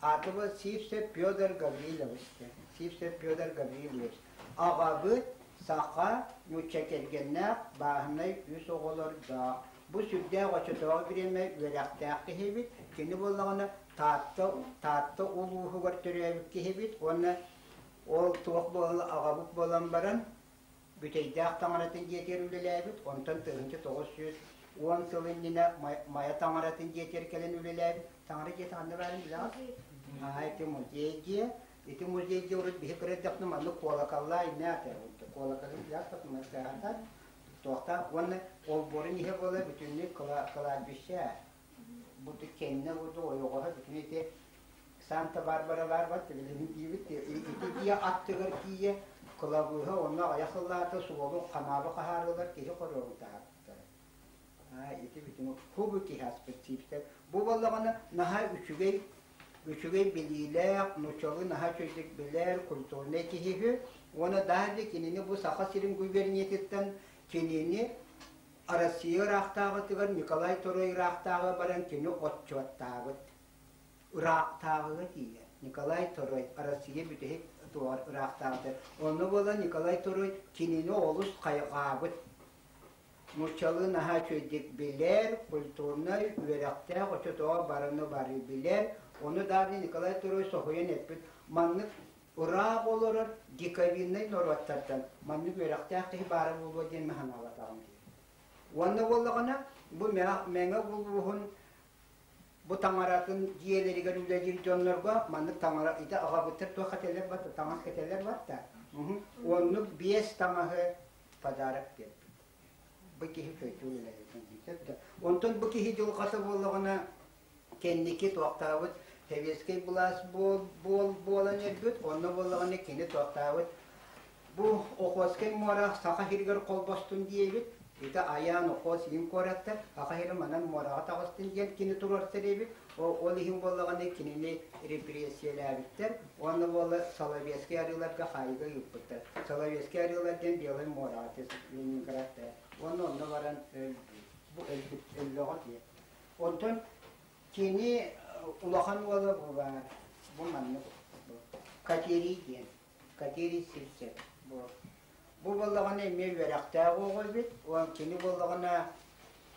Аатыба Сивцев Петр Гаврилович диэн. Сивцев Петр Гаврильевич. Аҕабыт саха нуучча кэргэннээх бааһынай үс оҕолордоох. Бу сүрдээх оччотооҕу бириэмэ үөрэхтээх киһибит. Кини буоллаҕына Таатта, Таатта улууһугар төрөөбүт киһибит уонна ол туох буолла аҕабыт буолан баран Бүтэйдээх таҥаратын дьиэтигэр үлэлээбит, онтон 1910 сыл иннинэ Майа таҥаратын дьиэтигэр кэлэн үлэлээбит. Таҥара дьиэтэ ханна баарын билэҕит? Аа, ити музей дьиэ. Ити музей дьиэ урут биһи кыра эрдэхпинэ маннык куолакаллаа иннэ ата. Куолакалын билэҕит туохтаах уонна олбуорун иһэ буола бүтүннүү кладбище. Бу кэннэ буду ойоҕоһо бүтүн ити Санта-Барбара баар бар билигин диибит ити дьиэ аттыгар тиийэ кылабыыһа онно аҕыйах сыллаата суолун ханаабы хаһаарылар киһи хоруобун таһаарбыттара. Аа ити бүтүн хубу киһи аспыт сииптэр. Бу буоллаҕына наһаа үчүгэй үчүгэй билиилээх, нууччалыы наһаа үчүгэйдик билэр, культурнай киһи үһү. Уонна даже кинини бу Саха сирин губерниятыттан кинини Россия ыраахтааҕытыгар Николай Второй ыраахтааҕы баран кини отчуоттаабыт. Ыраахтааҕыга тиийэ. Николай Второй Россия бүтэһик туоҕар ыраахтааҕыта. Онно буолан Николай Второй кинини олус хайҕаабыт. Нууччалыы наһаа үчүгэйдик билэр, культурнай, үөрэхтээх, оччотооҕу барыны бары билэр. Ону даҕаны Николай Второй соһуйан эппит, маннык ыраах олорор диковиннай норуоттартан маннык үөрэхтээх киһи баара буолуо диэн санаабатаҕым дии. Уонна буоллаҕына, бу Мэҥэ улууһун бу таҥаратын дьиэлэригэр үлэлиир дьоннорго маннык таҥара ити аҕабыттар туох кэтэллэр батта таҥас кэтэллэр батта оннук биэс таҥаһы подарок биэрбит бу киһи көйтүү үлэлэһитин онтон бу киһи дьылҕата буоллаҕына кэнники туохтаабыт сэбиэскэй былаас буол, буол буолан өлбүт онно буоллаҕына кини туохтаабыт Бу Охотскай муора Саха сиригэр холбостун диэбит, ити Айаан Охотс иин куораттар Саха сирин манан муораҕа таҕыстын диэн кини туруорсар эбит. Ол иһин буоллаҕына кинини репрессийэлээбиттэр уонна буолла Соловецкай арыыларга хаайыыга ыыппыттар. Соловецкай арыылар диэн Белай муораҕа Ленинградта. Уонна онно баран өлбүт. Бу өлбүт өллөҕө диye. Онтон кини улахан уола бу баар. Бу маннык Катерий диэн. Катерий Сивцев бу. Бу буоллаҕына эмиэ үөрэхтээх оҕо эбит, уон кини буоллаҕына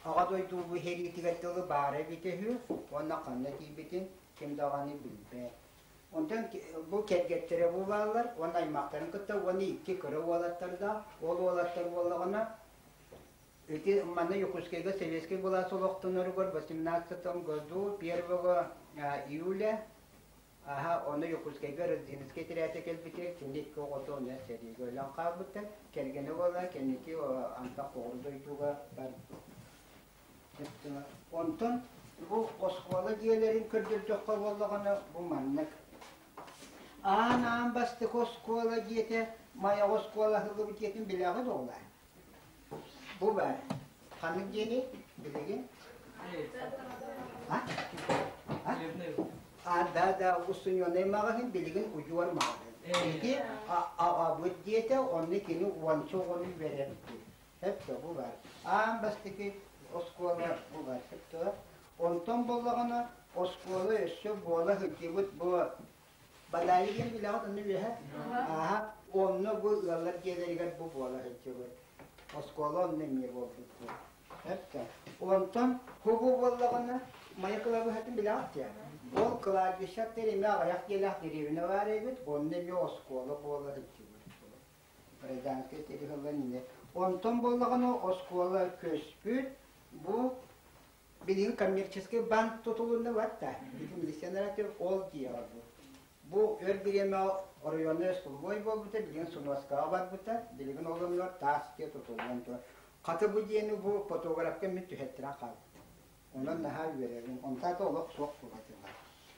Аҕа дойду сэриитигэр дылы баара эбитэ үһү уонна ханна тиийбитин ким даҕаны билбэт. Онтон бу кэргэттэрэ бу бааллар уонна аймахтарын кытта уонна икки кыра уолаттардаах. Ол уолаттар буоллаҕына ити манна Якутскайга советскай былаас олохтоноругар 18 году 1 июля Аһа, ону Якутскайга Рождественскай тирээтэ кэлбитигэр кини икки оҕото онно сэриигэ өлөн хаалбыттар. Кэргэнэ буолла, кэнники антах оҕо дойдуга барбыт. Онтон бу оскуола дьиэлэрин көрдөрдөххө буоллаҕына бу маннык. Аан-аан бастакы оскуола дьиэтэ Майаҕа оскуола аһыллыбыт дьиэтин билэҕит оҕолоор? Бу баар. Ханнык диэний билигин? А? А, да, да, устуньуоннай маҕаһыын билигин удьуор маҕаһыын. Ити аҕабыт диэтэ, онно кини уонча оҕону үөрэппит. Сөптө бу баар. Аан бастакы оскуола бу баар. Сөптө. Онтон буоллаҕына оскуола өссө буола сылдьыбыт бу Бадаайы диэн билэҕит онно үөһэ? Ааһа. Онно бу ыаллар дьиэлэригэр бу буола сылдьыбыт. Оскуола онно эмиэ буолбут бу. Эптэ. Онтон хубу буоллаҕына Майа кылабыһатын билэҕит дии. Ол кладбищаттар эмиэ аҕыйах дьиэлээх дэриэбинэ баар эбит, онно эмиэ оскуола буола сылдьыбыт. Гражданскай сэрии инньэ. Онтон буоллаҕына оскуола көспүт, бу билигин коммерческий банк тутулунна барта. Ити милиционер ол дьиэҕэ бу. Бу өр бириэмэ оройуоннай столовой буолбута, билигин Сунуоскаҕа барбыта, билигин ол оннугар таас дьиэ тутуллан турар. Хата бу дьиэни бу фотографка мин түһэттэрэн хаалбытым. Онон наһаа үөрэбин. Онтон олох суох буолатылар.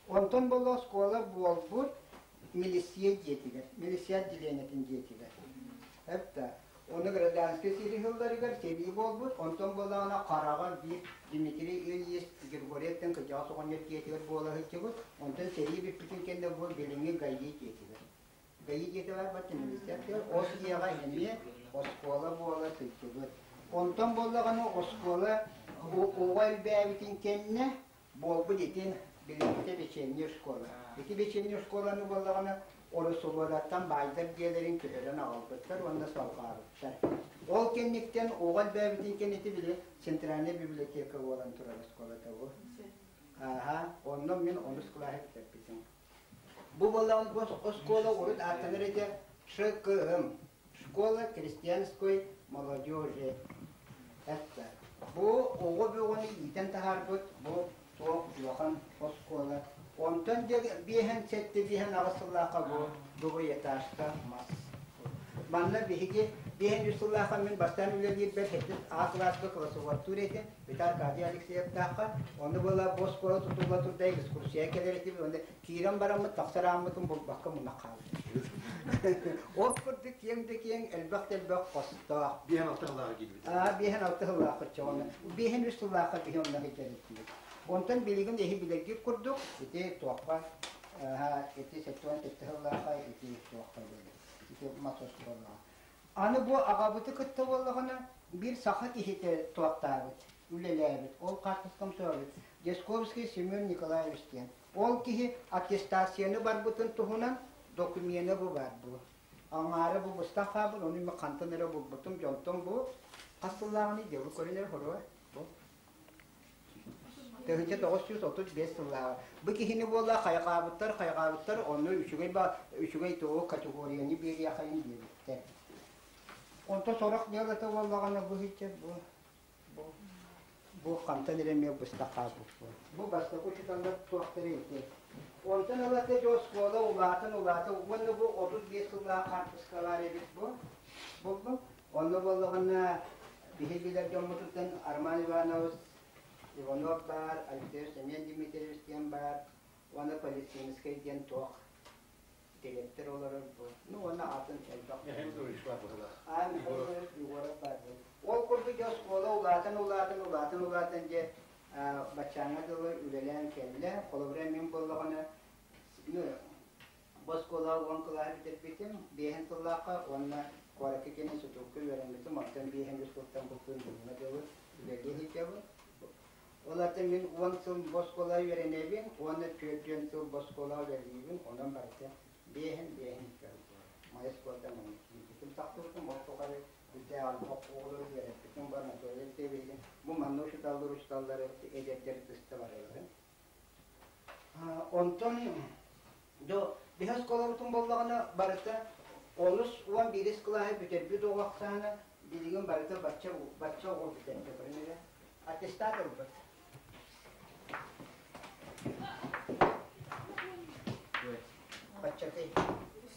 Онтон буолла оскуола буолбут милиция дьиэтигэр, милиция отделениетын дьиэтигэр. Эптэ. Ону гражданскай сэрии сылларыгар сэрии буолбут, онтон буоллаҕына хараҕа биир Дмитрий Ильич Григорьевтан кырдьаҕас оҕонньор дьиэтигэр буола сылдьыбыт, онтон сэрии бүппүтүн кэннэ бу билиҥҥи ГАИ дьиэтигэр. ГАИ дьиэтэ баар бачча милиция ол дьиэҕэ эмиэ оскуола буола сылдьыбыт. Онтон буоллаҕына оскуола оҕо элбээбитин кэннэ буолбут итин билиҥҥитэ вечерняя школа. Ити вечерняя школаны буоллаҕына Оросубуодаттан баайдар дьиэлэрин көһөрөн аҕалбыттар уонна салҕаабыттар. Ол кэнниттэн оҕо элбээбитин кэннити били центральная библиотека буолан турар оскуолата бу. Ааһа, онно мин онус кылааһы бүтэрбитим. Бу буоллаҕын бу оскуола урут ааттанар этэ ШКМ, школа крестьянской молодежи. Это. Бу оҕо бөҕөнү иитэн таһаарбыт бу туох улахан оскуола. Онтон биэһэн сэттэ биэһэн аҕыс сыллаахха бу дугуй этажка мас. Манна биһиги биэһэн үс сыллаахха мин бастаан үлэлиирбэр сэттис А кылааска классоваттуур этим. Виталий Аркадий Алексеевтаахха. Онно буола бу оскуола тутулла турда экскурсия кэлэр этим. Онно киирэн бараммыт тахсар ааммытын булбакка муна хаалбыт. Ол курдук киэҥ да киэҥ, элбэх да элбэх хостоох. Биэһэн алта сыллааҕы киирбит. Аа, биэһэн алта сыллаахха чоҕуна. Биэһэн үс сыллаахха биһи онно сылдьар Онтон билигин эһи билэргит курдук ити туохха ити 77 сыллаахха ити туохха ити мас оскуолаҕа. Аны бу аҕабыты кытта буоллаҕына биир саха киһитэ туохтаабыт, үлэлээбит. Ол хаартыскам суруйбут. Десковский Семен Николаевич диэн. Ол киһи аттестацияны барбытын туһунан докумена бу баар бу. Аҥаара бу быстах хаалбыт, ону мен хантан эрэ булбутум, дьонтон бу хас сыллааҕыный диэбит көрүнэр хоруо бу. 1935 сыллааҕы. Бу киһини буолла хайҕаабыттар, хайҕаабыттар, онно үчүгэй ба үчүгэй тугу категорияны биэриэхэйин диэбиттэр. Онто сорох дьыалата буоллаҕына бу иһиччэ бу бу бу хантан эрэ эмиэ быстах хаалбыт. Бу бастакы учууталлар туохтара ити. Онтон ылата дьэ оскуола улаатан улаата уонна бу 35 сыллаах хаартыскалар эбит бу. Буллум. Онно буоллаҕына биһи билэр дьоммутуттан Роман Иванович Иванов баар, Алексей Семен Дмитриевич диэн баар уонна Палестинскай диэн туох дириэктэр олорор бу. Ну уонна атын элбэх. Аа, Михаил Егоров баар. Ол курдук дьэ оскуола улаатан улаатан улаатан улаатан дьэ баччааҥҥа дылы үлэлээн кэллэ. Холобура мин буоллаҕына ну Бу оскуолаҕа уон кылааһы бүтэрбитим, биэһин сыллаахха уонна куоракка кэлэн институкка үөрэммитим, онтон биэһин үс сылтан бултуун бүгүҥҥэ дылы үлэлии сылдьабын. Ол аата мин уон сыл бу оскуолаҕа үөрэнэбин уонна түөрт сыл бу оскуолаҕа үлэлиибин, онон барыта биэһин биэһин Моя оскуолаттан манна киирбитим, тахсыбытым, ол тухары үрдээх элбэх оҕолору үөрэппитим, бу Анатолий Алексеевиһы, бу манна учууталлар учууталлары эдэрдэр кытта барыларын. Онтон до биһи оскуолабытын буоллаҕына барыта онус уон биирис кылааһы бүтэрбит оҕо ахсаана билигин барыта бачча бачча оҕо бүтэрдэ көрүнэрэ аттестат ылбыт. Баччатай.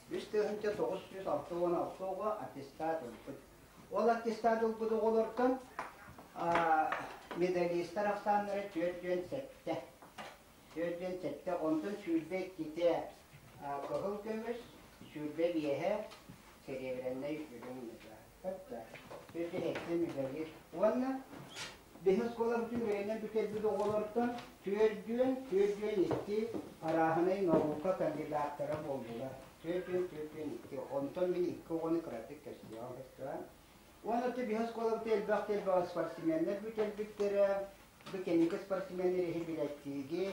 3966 оҕо аттестат ылбыт. Ол аттестат ылбыт оҕолортон медалистар ахсааннара 47. 47, онтон 22-тэ кыһыл көмүс, 25-э серебрянай үрүҥ медаль. 47 медалист. Уонна биһи оскуолабытын үөрэнэн бүтэрбит оҕолортон түөрдүөн, түөрдүөн икки арааһынай наука кандидаттара буоллулар. Түөрдүөн, түөрдүөн икки. Онтон мин икки оҕону кыратык көстүөҕүм фестиваль. Уонна биһи оскуолабыт элбэх элбэх спортсменнар бүтэрбиттэрэ. Бу кэнники спортсменнар иһи билэттииги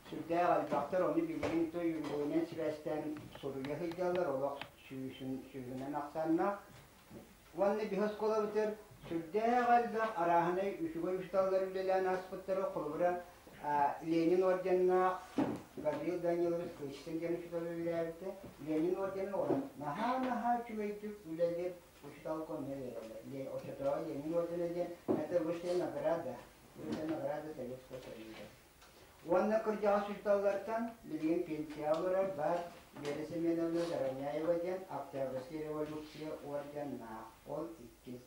сүрдээх элбэхтэр, ону билигин той үбүлүөйүнэн сибээстээн суруйа сылдьаллар, олох Сүүһүнэн ахсааннаах. Уонна биһи оскуолабытыгар сүрдээх элбэх арааһынай үчүгэй учууталлар үлэлээн ааспыттара. Холобура, Ленин орденнаах Гаврил Данилович Кычкин диэн учуутал үлэлээбитэ. Ленин орденын оҕолор наһаа-наһаа үчүгэйдик үлэлиир учуутал конно биэрэллэр. Оччотооҕу Ленин ордена диэн это высшая награда, высшая награда Советского Союза. Уонна кырдьаҕас учууталлартан билигин пенсия олорор баар Вера Семеновна Заровняева диэн Октябрьскай революция орденнаах, ол иккис.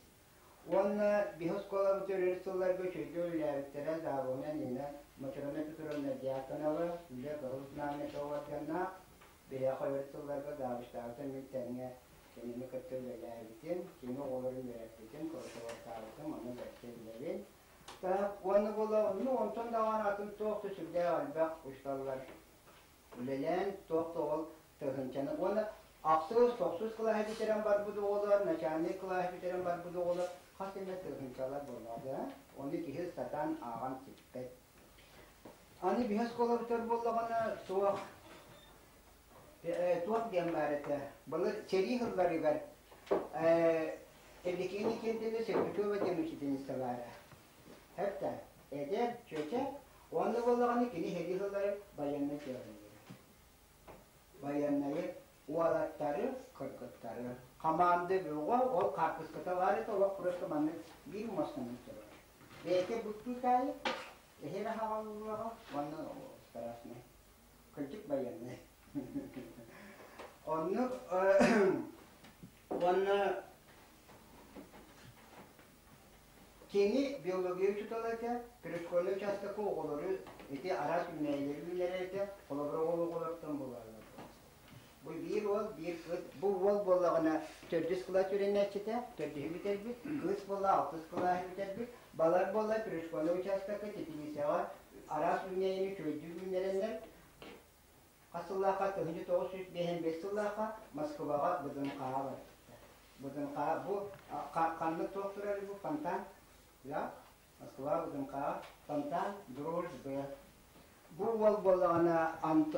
Уонна биһи оскуолабыт өрөр сылларга үчүгэйдик үлэлээбиттэрэ Завовна Нина Матрена Петровна Дьяконова, Үлэ Кыһыл Знамята орденнаах, биһиэхэ өр сылларга завучтаабыта мин тэҥҥэ кинини кытта үлэлээбитим, кини оҕолорун үөрэппитим, прокурордаабытым, ону бэркэ билэбин. Уонна буола, ну онтон даҕаны атын туох да сүрдээх элбэх учууталлар үлэлээн туох да ол тыһыынчаны уонна ахсыс, тохсус кылааһы бүтэрэн барбыт оҕолор, начальник кылааһы бүтэрэн барбыт оҕолор хас эмэ тыһыынчалар буоллаҕа, ону киһи сатаан ааҕан сиппэт. Аны биһи оскуолабытыгар буоллаҕына суох туох диэн баар этэ, былыр сэрии сылларыгар Евдокия Никитина Сергучева диэн учительница баара. Хэптэ, эдэр, чүөчэ, уонна буоллаҕына кини сэрии сыллары байыаннай дьыалалыыра. Байыаннайы уолаттары, кыргыттары. Команда бөҕө, ол хаартыската баар этэ, олох просто маннык биир муостанан турар. Бэйэтэ буттуутаайы, эһиэр аһаҕаллаҕа уонна страшный. Кырдьык байыаннай. Оннук уонна кини биология учуутала этэ, пришкольнай учаастакка оҕолору ити араас үүнээйилэри үүннэрэр этэ, холобура ол оҕолортон булаллар. Бу биир уол, биир кыыс. Бу уол буоллаҕына төрдүс кылаас үөрэнээччитэ, төрдүһү бүтэрбит, кыыс буолла алтыс кылааһы бүтэрбит. Балар буолла пришкольнай учаастакка теплицаҕа араас үүнээйини үчүгэйдик үүннэрэннэр Хас сыллаахха 1955 сыллаахха Москваҕа БДНХ-ҕа барбыттар. БДНХ бу ханнык туох турар бу фонтан? Да? Москва БДНХ-ҕа фонтан Дружбы. Бу уол буоллаҕына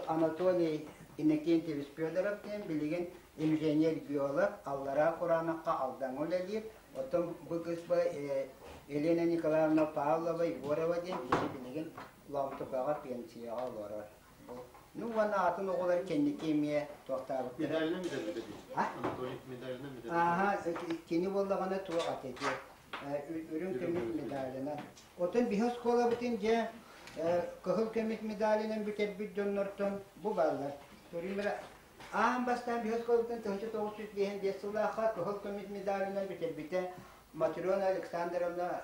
Анатолий Иннокентьевич Федоров диэн билигин инженер-геолог Аллараа Кураанахха Алдаҥҥа үлэлиир. Оттон бу кыыс Елена Николаевна Павлова Егорова диэн кини билигин Лоомтукаҕа пенсияҕа олорор. Ну уонна атын оҕолор кэнники эмиэ туохтаабыттар. Медалынан медаль дии. Анатолий медалынан медаль. Ааһа, кини буоллаҕына туох ата дии. Үрүҥ көмүс медалынан. Оттон биһи оскуолабытын дьэ кыһыл көмүс медалынан бүтэрбит дьоннортон бу бааллар. Көрүүмэрэ аан бастаан биһи оскуолабытын 1955 сыллаахха кыһыл көмүс медалынан бүтэрбитэ Матрена Александровна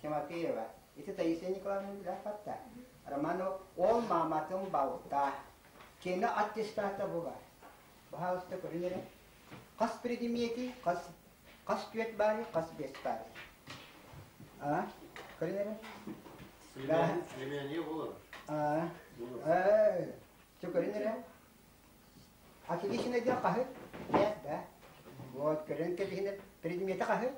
Тимофеева. Ити Таисия Николаевна билээхпат да. Романов ол мааматын балта. Кини аттестата бу бар. Баһаалыста көрүн эрэ. Хас предмети, хас хас түөрт баары, хас бес баары. А? Көрүн эрэ. Племяние болар. А? Чө көрүн эрэ. Отлично диэн хаһы? Бес, да. Вот, көрөн кэбиһин предмети хаһы?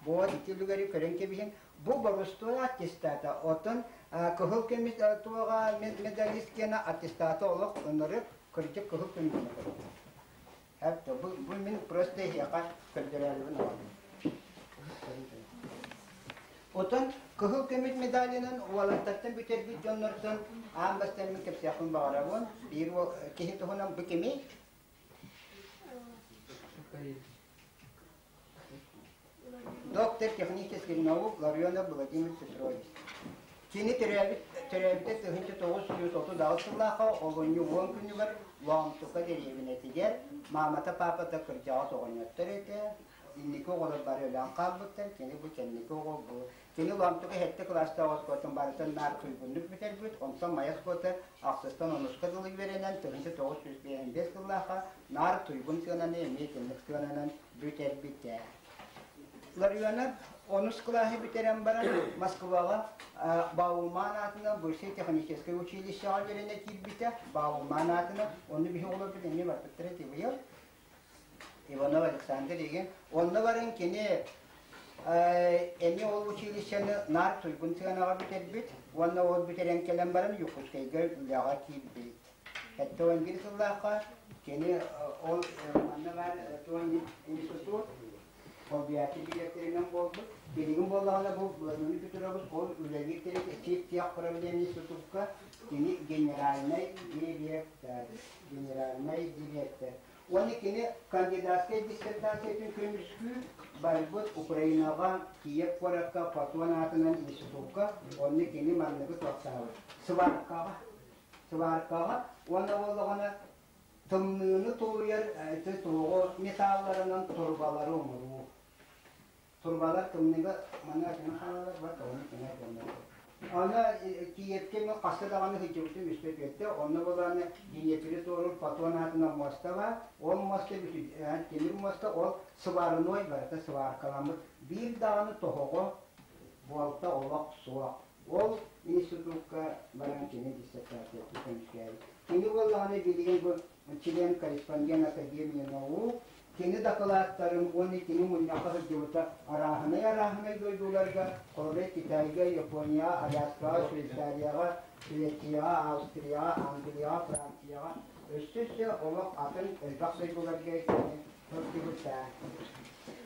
Вот ити үлүгэри көрөн кэбиһин. Бу боростуой аттестата. Оттон кыһыл көмүс туоҕа медалист киэнэ аттестата олох ынырык кырдьык кыһыл көмүс Это бу, бу мин просто эһиэхэ көрдөрөөрүбүн аҕалым. Отон кыһыл көмүс медалынан уолаттартан бүтэрбит дьоннортон аан бастаан мин кэпсиэхпин баҕарабын. Биир киһи туһунан бу кимий? Доктор технических наук Ларионов Владимир Петрович. Кини төрөөбүт төрөөбүтэ 1938 сыллаахха олунньу уон күнүгэр Лоомтука дэриэбинэтигэр маамата паапата кырдьаҕас оҕонньоттор этэ. Инники оҕолор бары өлөн хаалбыттар, кини бу кэнники оҕо бу Кини Лоомтука сэттэ кылаастаах оскуолатын барытын наар туйгуннук бүтэрбит, онтон Майа оскуолата ахсыстан онуска дылы үөрэнэн, 1955 сыллаахха наар туйгун сыананы эмиэ итинник сыананан бүтэрбитэ. Ларионов онус кылааһы бүтэрэн баран Москваҕа Бауман аатынан Высшее техническое училищеҕа үөрэнэ киирбитэ. Бауман аатынан, ону биһи оҕолорбут эмиэ барбыттара ити быйыл. Иванов Александр Егин. Онно баран кини эмиэ ол училищены наар туйгун сыанаҕа бүтэрбит уонна ол бүтэрэн кэлэн баран Якутскайга үлэҕэ киирбит. 71 сыллаахха Кини ол манна баар туох институт Холбуйааччы дириэктэринэн буолбут. Билигин буоллаҕына бу Владимир Петрович ол үлэлиир тэрилтэ Сибтехправление институкка кини генеральнай дириэктэр. Генеральнай дириэктэр. Уонна кини кандидатскай диссертациятын көмүскүү барбыт Украинаҕа Киев куоракка Патон аатынан институкка онно кини манныгы туохтаабыт. Сваркаҕа. Сваркаҕа уонна буоллаҕына Тымныыны тулуйар ити туоҕу металларынан турбалары оҥоруу. Турбалар тымныыга манна кимэн хаалаллар, бар тоҕону кимэн көннөрөр. Аны Киевкэ мен хаста даҕаны сылдьыбытым үстэ түөртэ, онно булааны Днепри туоруур Патон аатынан муоста баар, ол муоста тимир муоста, ол сварной барыта сваркаламмыт. Биир даҕаны тоһоҕо буолта олох суох. Ол институкка баран кини диссертациятын көмүскээбит. Кини буоллаҕына билигин бу член-корреспондент Академии наук, кини дакылааттарын уонна кини мунньахха сылдьыбыта арааһынай-арааһынай дойдуларга, холобур Китайга, Японияҕа, Аляскаҕа, Швейцарияҕа, Швецияҕа, Австрияҕа, Англияҕа, Францияҕа, өссө өссө олох атын элбэх дойдуларга кини сылдьыбыта.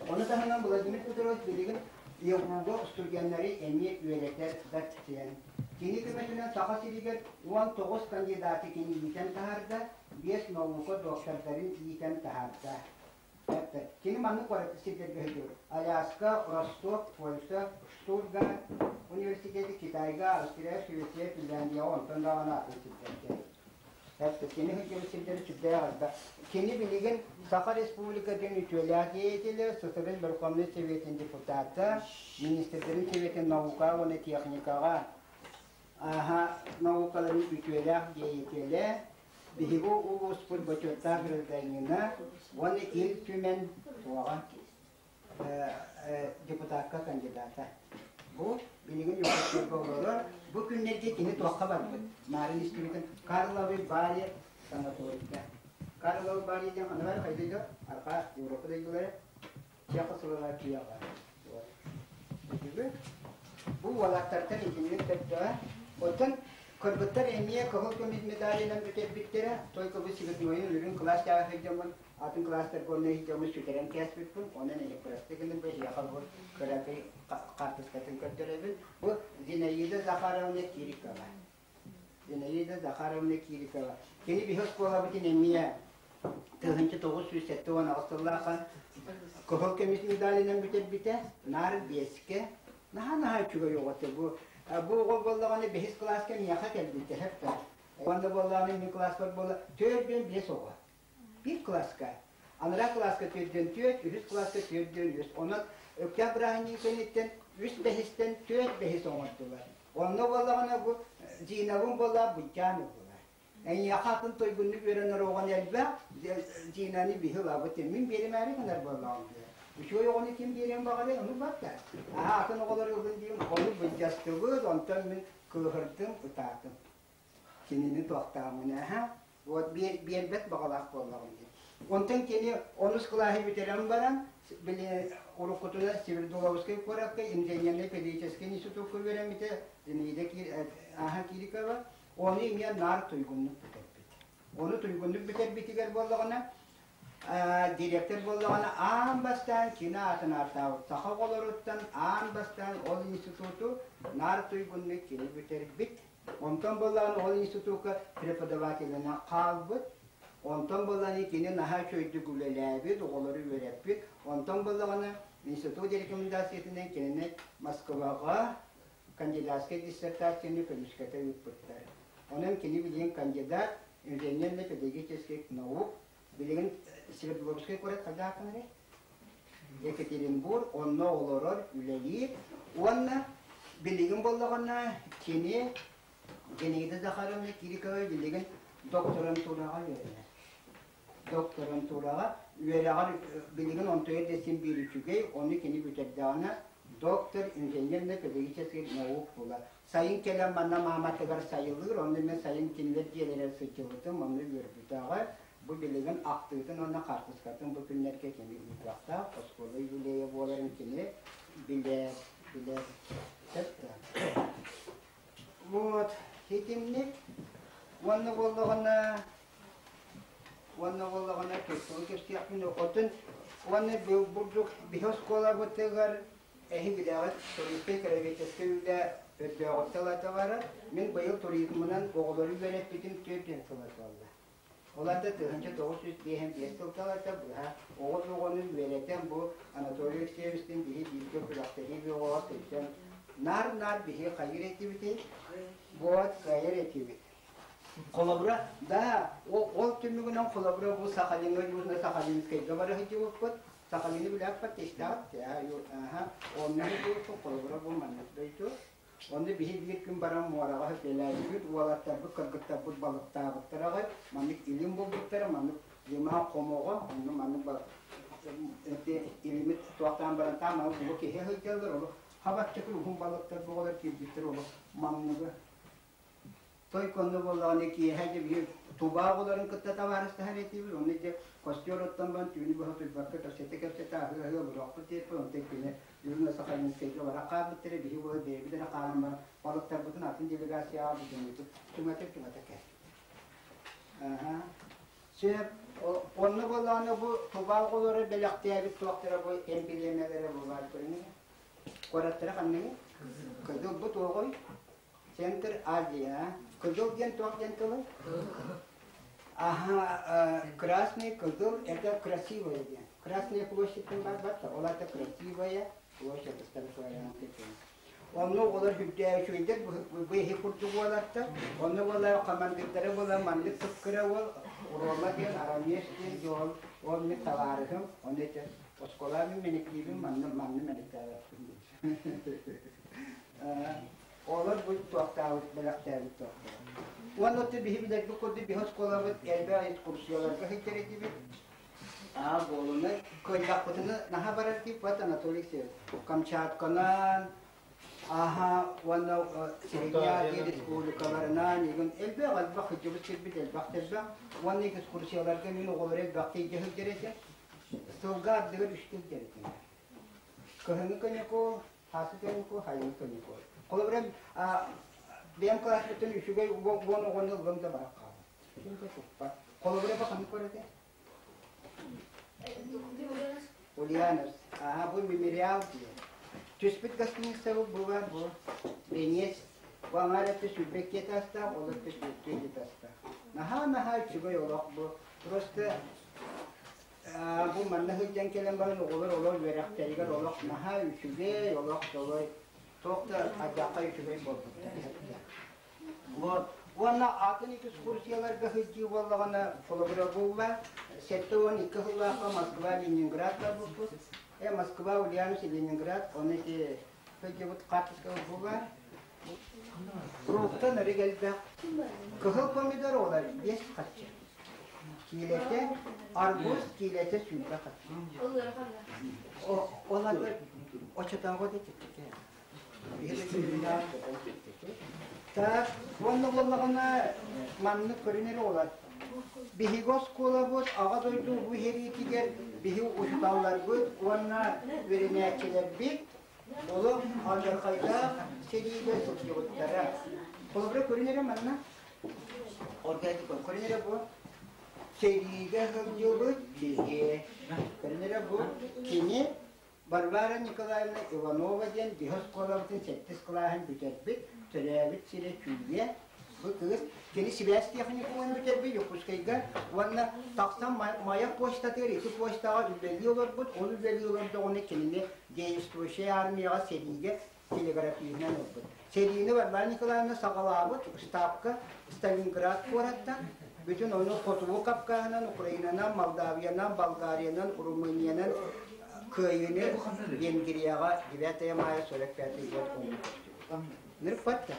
Ону таһынан Владимир Петрович билигин ЕГУ-га устудьуоннары эмиэ үөрэтэр доцент. Кини көмөтүнэн Саха сиригэр 19 кандидаты кини иитэн таһаарда, биэс наука доктордарын иитэн таһаарда. Кини маннык куораты сирдэргэ сылдьыбыт. Аляска, Ростов, Польша, Штутгарт университеты, Китайга, Австрия, Швеция, Финляндияҕа онтон даҕаны атын сирдэргэ. Кини сылдьыбыт сирдэри сүрдээх элбэх. Кини билигин Саха Республикатын үтүөлээх деятелэ, СССР Верховнай Советын депутата, Министрдэрин Советын наука уонна техникаҕа аһа наукаларын үтүөлээх деятелэ, биһиги улууспут бочуоттаах гражданина уонна Ил Түмэн туоҕа депутакка кандидата. Бу билигин Якутскайга олорор. Бу күннэргэ кини туохха барбыт? Нарын истибитин Карловый Бари санаторийга. Карловый Бари диэн ханна бар хайдыйда? Арҕаа Европа дойдулара Чехословакияҕа. Бу уолаттартан итинник төрдөҕө. Оттон кыргыттар эмиэ кыһыл көмүс медалынан бүтэрбиттэрэ. Только бу Сибирнойун үрүҥ кылаас чааһы сылдьаммын атын кылаастарга онно иһдьэммин сүтэрэн кээспиппин, онон электроста гынан биһиэхэ бу кыракый хаартыскатын көрдөрөбүн. Бу Зинаида Захаровна Кирикова. Зинаида Захаровна Кирикова. Кини биһи оскуолабытын эмиэ 1978 сыллаахха кыһыл көмүс медалынан бүтэрбитэ, наар биэскэ. Наһаа-наһаа үчүгэй оҕото бу. Бу оҕо буоллаҕына бэһис кылааска миэхэ кэлбитэ, хэппэ. Уонна буоллаҕына мин кылааспар буола 4-5 оҕо. Биир кылааска. Анараа кылааска төрдүөн түөрт, үһүс кылааска төрдүөн үс. Онон Өктөөп бырааһынньыгын кэнниттэн үс бэһистэн түөрт бэһис оҥордулар. Онно буоллаҕына бу Зинабын буоллаах быдьаан ыллылар. Эйиэхэ атын тойгуннук үөрэнэр оҕон элбэх, Зинаны биһи ылабыт. Мин биэримээри гынар буоллаҕым дии. Үчүгэй оҕону ким биэриэн баҕарыай, ону барда. Аһа атын оҕолор ылын диим, ону былдьастыбыт, онтон мин кыыһырдым, ытаатым. Кинини туохтааммын аһа вот биэрбэт баҕалаах буоллаҕым дии. Онтон кини онус кылааһы бүтэрэн баран, били уруккутуна Свердловскай куоракка инженернэй педагогическай институкка үөрэммитэ Зинаида Аха Кирикова, ону эмиэ наар туйгуннук бүтэрбит. Ону туйгуннук бүтэрбитигэр буоллаҕына, директор буоллаҕына аан бастаан кини аатын ааттаабыт. Саха оҕолоруттан аан бастаан ол институту наар туйгуннук кини бүтэрбит. Онтон буоллаҕына ол институкка преподавателинэн хаалбыт. Онтон буоллаҕына кини наһаа үчүгэйдик үлэлээбит, оҕолору үөрэппит. Онтон буоллаҕына институт рекомендациятынан кинини Москваҕа кандидатскай диссертацияны көмүскэтэ ыыппыттар. Онон кини билигин кандидат инженерно-педагогических наук, билигин Свердловскай куорат хайдааххын эрэ? Екатеринбург онно олорор, үлэлиир уонна билигин буоллаҕына кини Зинаида Захаровна Кирикова билигин докторантураҕа үөрэнэр. Докторантураҕа үөрэҕэр билигин онтуйа да син биир үчүгэй, ону кини бүтэрдэҕинэ доктор инженерно-педагогических наук буолар. Сайын кэлэн манна мааматыгар сайылыыр, онно мен сайын кинилэр дьиэлэригэр сылдьыбытым, онно үөрбүтэҕэ. Бу билигин ахтыытын уонна хаартыскатын бу күннэргэ кини ыытыахтаах, оскуола юбилейа буоларын кини билэр, билэр. Сөп да. Вот, ситимник. Уонна буоллаҕына, Уонна буоллаҕына туттуу кэпсиэхпин отун уонна бурдук биһи оскуолабытыгар эһи билэҕит туристскай краеведческай үлэ өрдөөҕүттэ ылата барар. Мин быйыл туризмынан оҕолору үөрэппитим 40 сыла туолла. Ол аата 1955 сылталарта быһа оҕо оҕону үөрэтэн бу Анатолий Алексеевичтыын биһи бииргэ күрэхтэһии бөҕөҕө сылдьан наар-наар биһи хайыыр этибитий? Вот кыайар этибит. Холобура, да, ол түмүгүнэн холобура бу Сахалиҥҥа Южно-Сахалинскайга бара сылдьыбыппыт. Сахалины билээппат истэҕит. Аха, онно сылдьыбыппыт, холобура бу маннык дойду. Онно биһи биир күн баран муораҕа сөтүөлээбиппит, уолаттарбыт, кыргыттарбыт балыктаабыттар аҕай, маннык илим булбуттара, маннык лиман хомоҕо, онно маннык илимит туохтаан баран таам маны улуу киһи сылдьаллар, олох хабаччакы уһун балыктар буолар киирбиттэр олох манныгы Той конно буоллаҕына киэһэ дьэ биһи тубаа оҕолорун кытта табаарыстаһар этибит, онно дьэ костер оттон баран түүнү быһа утуйбакка кэпсэтэ-кэпсэтэ аһыы-аһыы олоруохпут диэппит, онтон кини Южно-Сахалинскайга бара хаалбыттара, биһи буола бэйэбит эрэ хаалан баран балыктарбытын атын делегацияҕа бүтүннүүтүк түҥэтэ-түҥэтэ кэлбит. Аһа. Сөп. Онно буоллаҕына бу тубаа оҕолоро бэлэхтээбит туохтара бу эмбилиэмэлэрэ буолаар көрүҥ. Куораттара ханныгый? Кызыл бу туоҕуй? Центр Азия. Кызыл диэн туох диэн тылый? Ага, красный кызыл это красивая диэн. Красная площадь бар барта, ол это красивая площадь старославянская. Онно олор үрдээ үчүгэйдик быһи курдук уолаттар. Онно буола командирдары буола маннык кыра уол Рома диэн Арамеш диэн дьол ол мин табаарыһым. Онно ити оскуола мин мэниктиибин манны манны мэниктээбэппин. Олор бу туохтаабыт бэлэхтээбит туохтара. Уонна оттон биһи билэрбит курдук биһи оскуолабыт элбэх экскурсияларга сылдьар этибит. Аа, буолунай. Кыайдахпытына наһаа барар диэбит Анатолий Алексеевич. Камчатканан, аха, уонна Средняя Азия республикаларынан, игин элбэх элбэх сылдьыбыт сирбит элбэх элбэх. Уонна экскурсияларга мин оҕолору элбэхтик илдьэ сылдьар этим. Сылга ардыгар үстэ илдьэр этим. Кыһыҥҥы каникул, Хасы каникул, хайыҥы каникул. Холобура, бэйэм кылааспыттан үчүгэй уон оҕону ыллым да барах хаалар. Ким да туппат. Холобура, бу ханнык көрөтө? Ульяновск. Аха, бу мемориал диэн. Түспүт гостиница бу бар, бу. Венец. Бу аҥаар өттө 22 этажтаах, ол өттө 22 этажтаах. Наһаа-наһаа үчүгэй олох бу. Просто Бу манна сылдьан кэлэн баран оҕолор олох үөрэхтэригэр олох наһаа үчүгэй, олох долой, туох да ардахха үчүгэй буолбуттар. Вот. Уонна атын экскурсияларга сылдьыы буоллаҕына, холобура буолла, 72 сыллаахха Москва, Ленинград барбыппыт. Москва, Ульяновск, Ленинград, оны ити сылдьыбыт хаартыска буолла. Фрукта нөрүк элбэх. Кыһыл помидор олар 5 харчы. Киилэтэ, арбуз киилэтэ 20 харчы. Ол очотооҕу да чэпчэки. Так, уонна буоллаҕына маннык көрүнэр олар. Биһиги оскуолабыт Аҕа дойду улуу сэриитигэр биһи учууталларбыт уонна үөрэнээччилэрбит Олох алдьархайдаах сэриигэ сылдьыбыттара. Холобура, көрүн эрэ манна. Оргайдык көрүн эрэ бу. Сэриигэ сылдьыбыт киһи. Көрүн эрэ бу. Кини Варвара Николаевна Иванова диэн биһи оскуолабытын сэттис кылааһын бүтэрбит, төрөөбүт сирэ Чүүйэ. Бу кыыс кини сибээс техникумун бүтэрбит Дьокуускайга уонна тахсан Майа почтатыгар ити почтаҕа үлэлии олорбут, ол үлэлии олордоҕуна кинини действующай армияҕа сэриигэ телеграфиһынан ылбыт. Сэриини Варвара Николаевна саҕалаабыт ставка Сталинград куораттан, бүтүн ону Хотугу Кавказынан, Украинанан, Молдавиянан, Болгариянан, Румыниянан кыайыыны Венгрияҕа 9 мая 45 год оҥорбут. Нырпатта.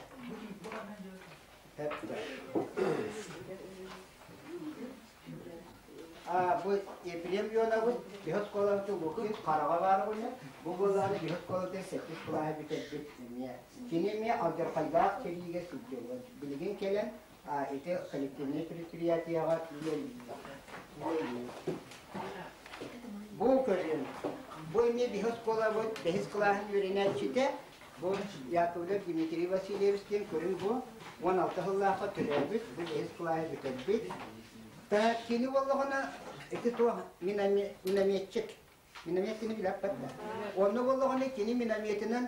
А бу Ефрем Ионович биһи оскуолабытын Лукин хараҕа баар оҕонньор. Бу буоллаҕына биһи оскуолабытын сэттис кылааһы бүтэрбит эмиэ. Кини эмиэ алдьархайдаах сэриигэ сылдьыллар. Билигин кэлэн ити коллективнай предприятиеҕа үлэлиир. Бу көрүҥ. Бу эмиэ биһи оскуолабыт бэһис кылааһын үөрэнээччитэ Бу Яковлев Дмитрий Васильевич диэн көрүҥ бу 16 сыллаахха төрөөбүт, бу бэһис кылааһы бүтэрбит. Та кини боллоҕуна ити туох минометчик. Миномет кини билэппэт да. Онно боллоҕуна кини минометынан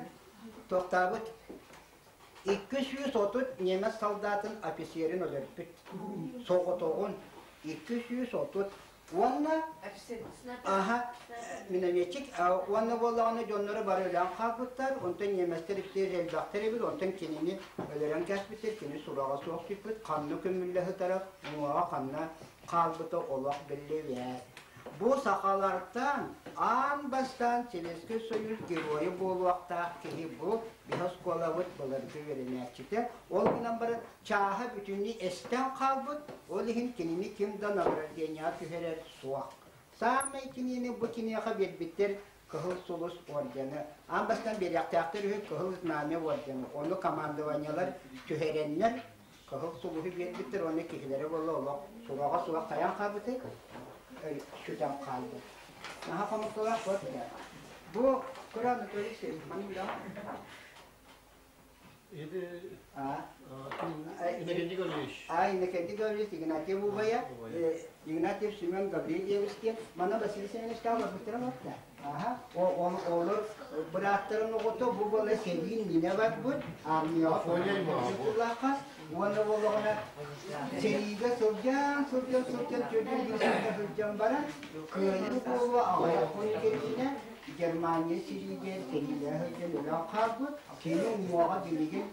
тохтаабыт 230 немец солдатын офицерин өлөрбүт. Соҕотоҕун 230 Уонна аха минометчик уонна буоллаҕына дьонноро бары өлөн хаалбыттар, онтон немецтэр иккиэр элбэхтэр эбит, онтон кинини өлөрөн кээспиттэр, кини сураҕа суох түспүт, ханна көмүллэ сытара, уҥуоҕа ханна хаалбыта олох биллибэт. Бу сахалартан аан бастаан Советский Союз геройа буолуохтаах киһи бу биһи оскуолабыт былыргы үөрэнээччитэ. Ол гынан баран чааһа бүтүннүү эстэн хаалбыт, ол иһин кинини ким да награждениеҕа түһэрэр суох. Саамай кинини бу киниэхэ биэрбиттэр Кыһыл Сулус ордены. Аан бастаан биэриэхтээхтэр үһү Кыһыл Знамя ордены. Ону командованиелар түһэрэннэр Кыһыл Сулуһу биэрбиттэр уонна киһилэрэ буолла олох сураҕа суох хайаан хаалбытый? Сүтэн хаалбыт. Наһаа хомолтолоох буолла. Бу кыра Анатолий Сергеевич, Иннокентий Гаврильевич. А, Иннокентий Гаврильевич, Игнатьев убайа, Игнатьев Семен Гаврильевич диэн, манна Василий Семенович олорбуттара барда. Аха, олор бырааттарын оҕото бу буола сэриин минэ барбыт, армияҕа сыллаахха, уонна буоллаҕына сэриигэ сылдьан, сылдьан, сылдьан, төрдүн биир сылдьан баран, кыайыы буолуо аҕыйах хонук кэннинэ Германия сириигэр сэриилэһэ сылдьан өлөн хаалбыт, Кини уҥуоҕа билигин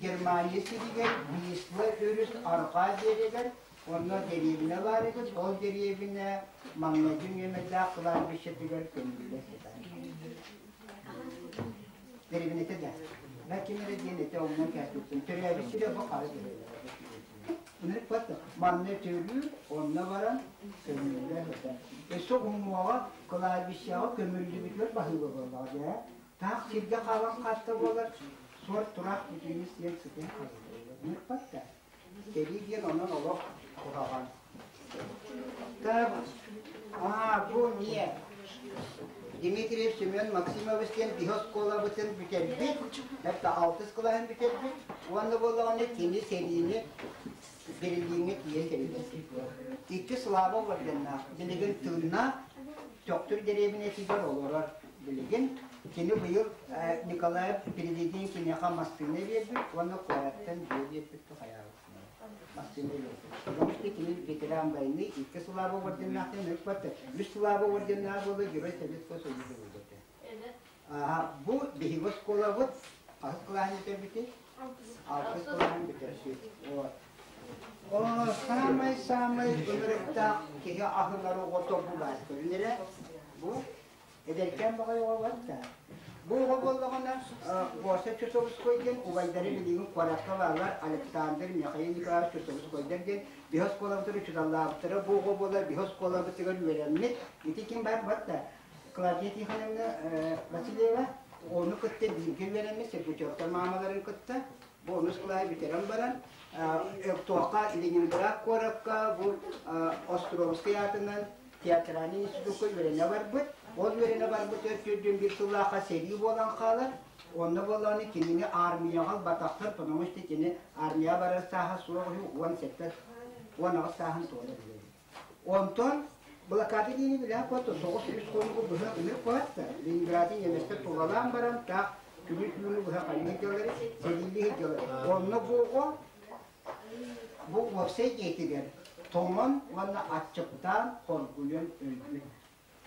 Германия сиригэр Висла өрүс арҕаа биэрэгэр онно дэриэбинэ баар эбит, ол дэриэбинэ маҥнайгы нүөмэрдээх кладбищетыгар көмүллэ сытар. Дэриэбинэтэ да. Мэ ким эрэ диэн этэ оннун кээспиппин. Төрөөбүт сирэ бу хара дэриэбинэ. Манна төрүүр, онно баран көмүллэ сытар. Өссө уҥуоҕа кладбищеҕа көмүллүбүтүгэр баһыыба буоллаҕа дьэ. Таах сиргэ хаалан хаста буолар, суор тураах бүтүннүү сиэн сытыан хаалла. да. Сэрии диэн онон олох куһаҕан. Так, аа, бу не Дмитриев Семен Максимович диэн биһи оскуолабытын бүтэрбит, это алтыс кылааһын бүтэрбит, уонна буоллаҕына кини сэриини Берлиҥҥэ тиийэ сэриилэспит. Икки Слава орденнаах, билигин тыыннаах, Төхтүр дэриэбинэтигэр олорор. Билигин кини быйыл Николаев Переведин киниэхэ массыына биэрбит уонна куораттан дьиэ биэрбит хайаабыт. Массыына биэрбит. Потому что кини ветеран войны, икки Слава орденнаахтан ыкпатта. Үс Слава орденнаах буола Герой Советского Союза буолбута. Бу биһиги оскуолабыт хаһыс кылааһын бүтэрбитий? Алтыс кылааһын бүтэрбит. Вот. Самай-самай ынырыктаах киһи аһынар оҕото бу баар көрүнэрэ. Бу эдэркээн баҕайы оҕо бар да. Бу оҕо буоллаҕына Гоша Чусовской диэн убайдары билигин куоракка бааллар Александр, Михаил Николаевич Чусовскойдар диэн биһи оскуолабытыгар учууталлаабыттара бу оҕо буолар биһи оскуолабытыгар үөрэммит. Ити ким баар бар да Клавдия Тихоновна Васильева ону кытта бииргэ үөрэммит Сергучевтар маамаларын кытта бу онус кылааһы бүтэрэн баран туохха Ленинград куоракка бу Островскай аатынан театральный институкка үөрэнэ барбыт. Ол үөрэнэ барбыт өртүрдүн биир сыллаахха сэрии буолан хаалар. Онно буоллаҕына кинини армияҕа ылбатахтар, потому что кини армияҕа барар сааһа суох үһү, 17 18 сааһын туола билэр. Онтон блокада диэни билээх буолта, 9-3 хонугу быһа ынырык буолатта. Ленинграды немецтэр тулалаан баран, таах күнү-түүнү быһа хайыы сылдьаллар, сэриилии сылдьаллар. Онно бу оҕо бу уопсай дьиэтигэр тоҥон уонна аччыктаан хоргуйан өлбүт.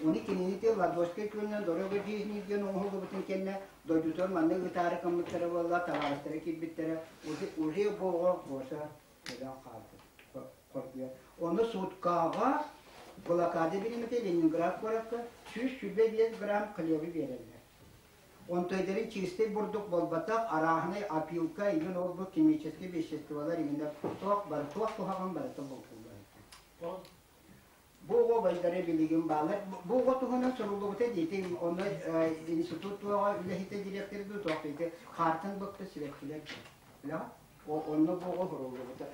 Ону кинини ти Ладожскай күөлүнэн дорога жизни диэн оҥоһуллубутун кэннэ дойдутугар манна ыытаары гыммыттара буолла, табаарыстара киирбиттэрэ, уже бу оҕо Гоша өлөн хаалбыт. Хоргуйар. Ону суткаҕа блокада бириэмэтэ Ленинград куоракка 125 грамм хлебы биэрэллэр. Онтойдарын чистый бурдук буолбатах, арааһынай опилка, игин ол бу химический веществолар игиннэр туох бар туох куһаҕан барыта булкуллар. Бу оҕо байдары билигин баалар. Бу оҕо туһунан суруллубута диэтин, онно институт туоҕа үлэһитэ директор дуу туох диэти хаартан быкта сибэккилэр. Билэҕин? Онно бу оҕо суруллубута.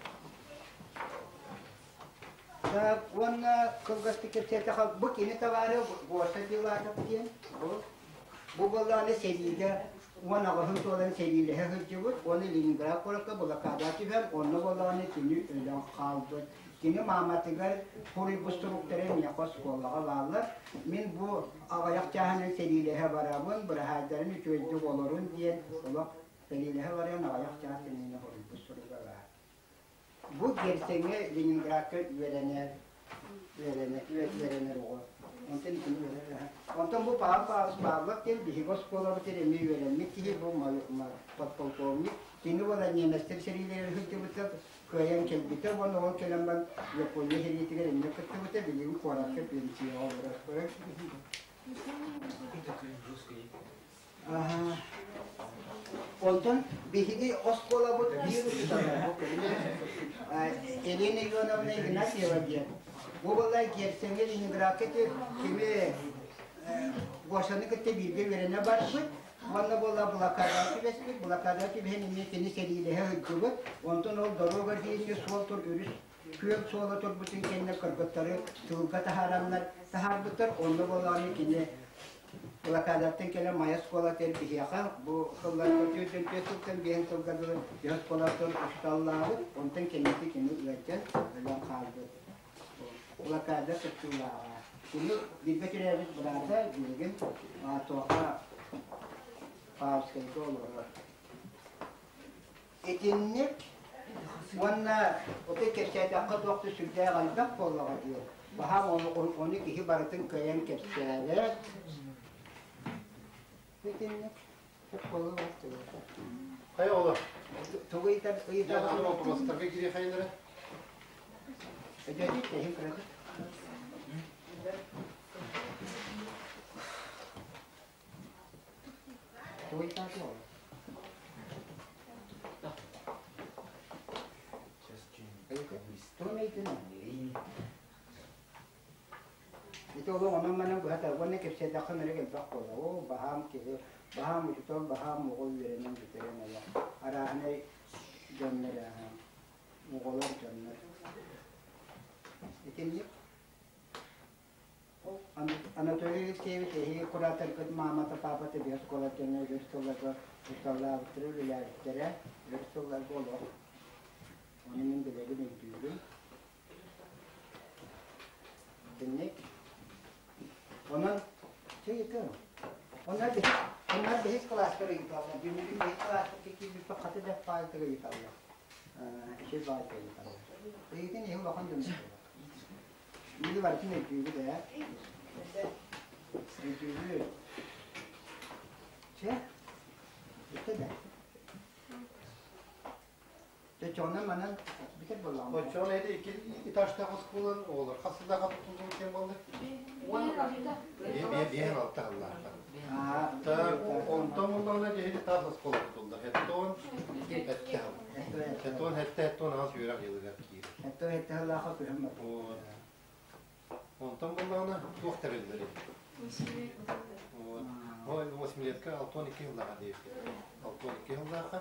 Так, уонна кылгастык кэпсээтэхэ, бу кини табаары Гоша Филатов диэн, бу бу буоллаҕына сэриигэ 18 туолан сэриилэһэ сылдьыбыт, уонна Ленинград куоракка блокада түһэн, онно буоллаҕына кини өлөн хаалбыт. Кини мааматыгар суруйбут суруктара миэхэ оскуолаҕа бааллар. Мин бу аҕыйах чааһынан сэриилэһэ барабын, быраһаайдарын үчүгэйдик олорун диэн олох сэриилэһэ баран аҕыйах чаас иннинэ суруйбут суруга баар. Бу Герцеҥҥэ Ленинградка үөрэнэр үөрэнэр үөрэнэр оҕо. Онтон итини үөрэнэр. Онтон бу Павел Павлович Павлов диэн биһиги оскуолабытыгар эмиэ үөрэммит киһи, бу подполковник. Кини уола немецтэр сэриилэригэр сылдьыбыта, кыайан кэлбитэ уонна ол кэлэн баран Япония сэриитигэр эмиэ кыттыбыта, билигин куоракка пенсияҕа олорор. Онтон биһиги оскуолабыт биир учуутала Елена Ионовна Игнатьева диэн. Бу буолла Герцеҥҥэ Ленинградка кими Гошаны кытта бииргэ үөрэнэ барбыт. Уонна буолла блокадаҕа түбэспит. Блокадаҕа түбэһэн эмиэ кини сэриилэһэ сылдьыбыт. Онтон ол дорога диэки суол тур өрүс күөл суола турбутун кэннэ кыргыттары тыылга таһаараннар таһаарбыттар. Онно буоллаҕына кини блокадаттан кэлэн Майа оскуолатыгар биһиэхэ бу сылларга 44 сылтан биэһин сылга дылы биһи оскуолаттан учууталлаабыт. Онтон кэнники кини ыалдьан өлөн хаалбыт. Блокада кыттыылааҕа. Кини бииргэ төрөөбүт быраата билигин туохха Павскайга олорор. Итинник уонна отой кэпсээтэххэ туох да сүрдээх элбэх буоллаҕа дии. Баһаам ону киһи барытын кыайан кэпсээбэт. Итинник Хайа оҕолор? Тугу ыйытар ыйытар? Автобустарга киирии хайалара? Өдөөтүк тэһин кыратык. Тугу ыйытааты оҕолор? Тугу ыйытын? Ити олох онон-манан быһа уонна кэпсээтэххэ мэрик элбэх буолар. Оо, баһаам киһи, баһаам учуутал, баһаам оҕо үөрэнэн бүтэрэн олох. Арааһынай дьоннор, оҕолор дьоннор. Итинник Анатолий Алексеевич эһиги кураторгыт маамата, паапата биһи оскуола дьоно өр сылларга учууталлаабыттара, үлэлээбиттэрэ. Өр сылларга олох. Ону мин билэбин, өйдүүбүн. Итинник. Онон чыйытын. Онно биһи онно биһис кылааска ыйыталлар. Бүгүн биһис кылааска киирбиппит хаты да паайтыга ыйыталлар. Үчүгэй баайтыга ыйыталлар. Ыйытын иһин улахан дьон Мини барытын өйдүүбүт ээ. Өйдүүбүт. Чэ, бүттэ да. Чочоонон манан бүтэр буоллаҕым. Оччоҕуна ити икки этажтаах оскуолан оҕолор хас сыллаах тутуллубут кэм буолла? Биэһин алта сыллаахтар. Так, онтон буоллаҕына дьиһити таас оскуола тутулла. Хеттон этте хал. Хеттон хетте хеттон аҕас үөрэх дьылыгар киирэр. Хеттон хетте сыллаахха күһүн бар. Онтон буоллаҕына туох тэриллэрий? Вот. Восьмилетка 62 сыллааха диэбит. 62 сыллаахха.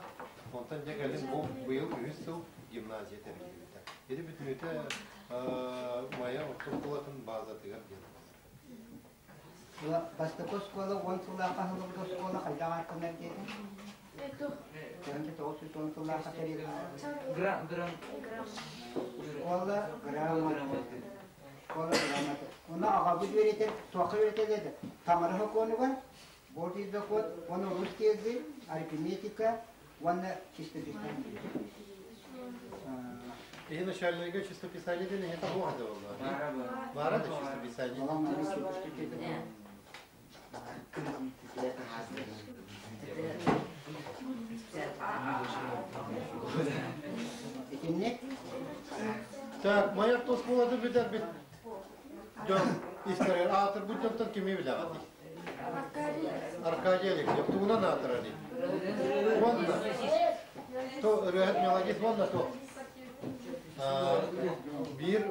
Онтон дьэ кэлин бу быйыл үһүс сыл гимназия тэриллибитэ. Ити бүтүнүтэ Майа орто оскуолатын базатыгар диэн буолар. Бастакы оскуола 10 сыллаахха аһыллыбыт оскуола хайдах ааттанар диэтиҥ? 1910 сыллаахха тэриллибит. Грам, грам. Школа грамоты. Школа грамоты. Оны аҕабыт үөрэтэр, туохха үөрэтэр еді? Таҥара сокуонугар, Божий закон, уонна русский язык, арифметика уонна чистописание. И начальника чистописание диэн эһиэхэ туох этэ буолла? Баара да чистописание. Итинник. Так, майор оскуолаты бүтэрбит дьон истэригэр аатырбыт дьонтон кими билэҕитий? Аркадий Алексеев. Тугунан аатырарый? Уонна то ырыаһыт мелодист уонна то биир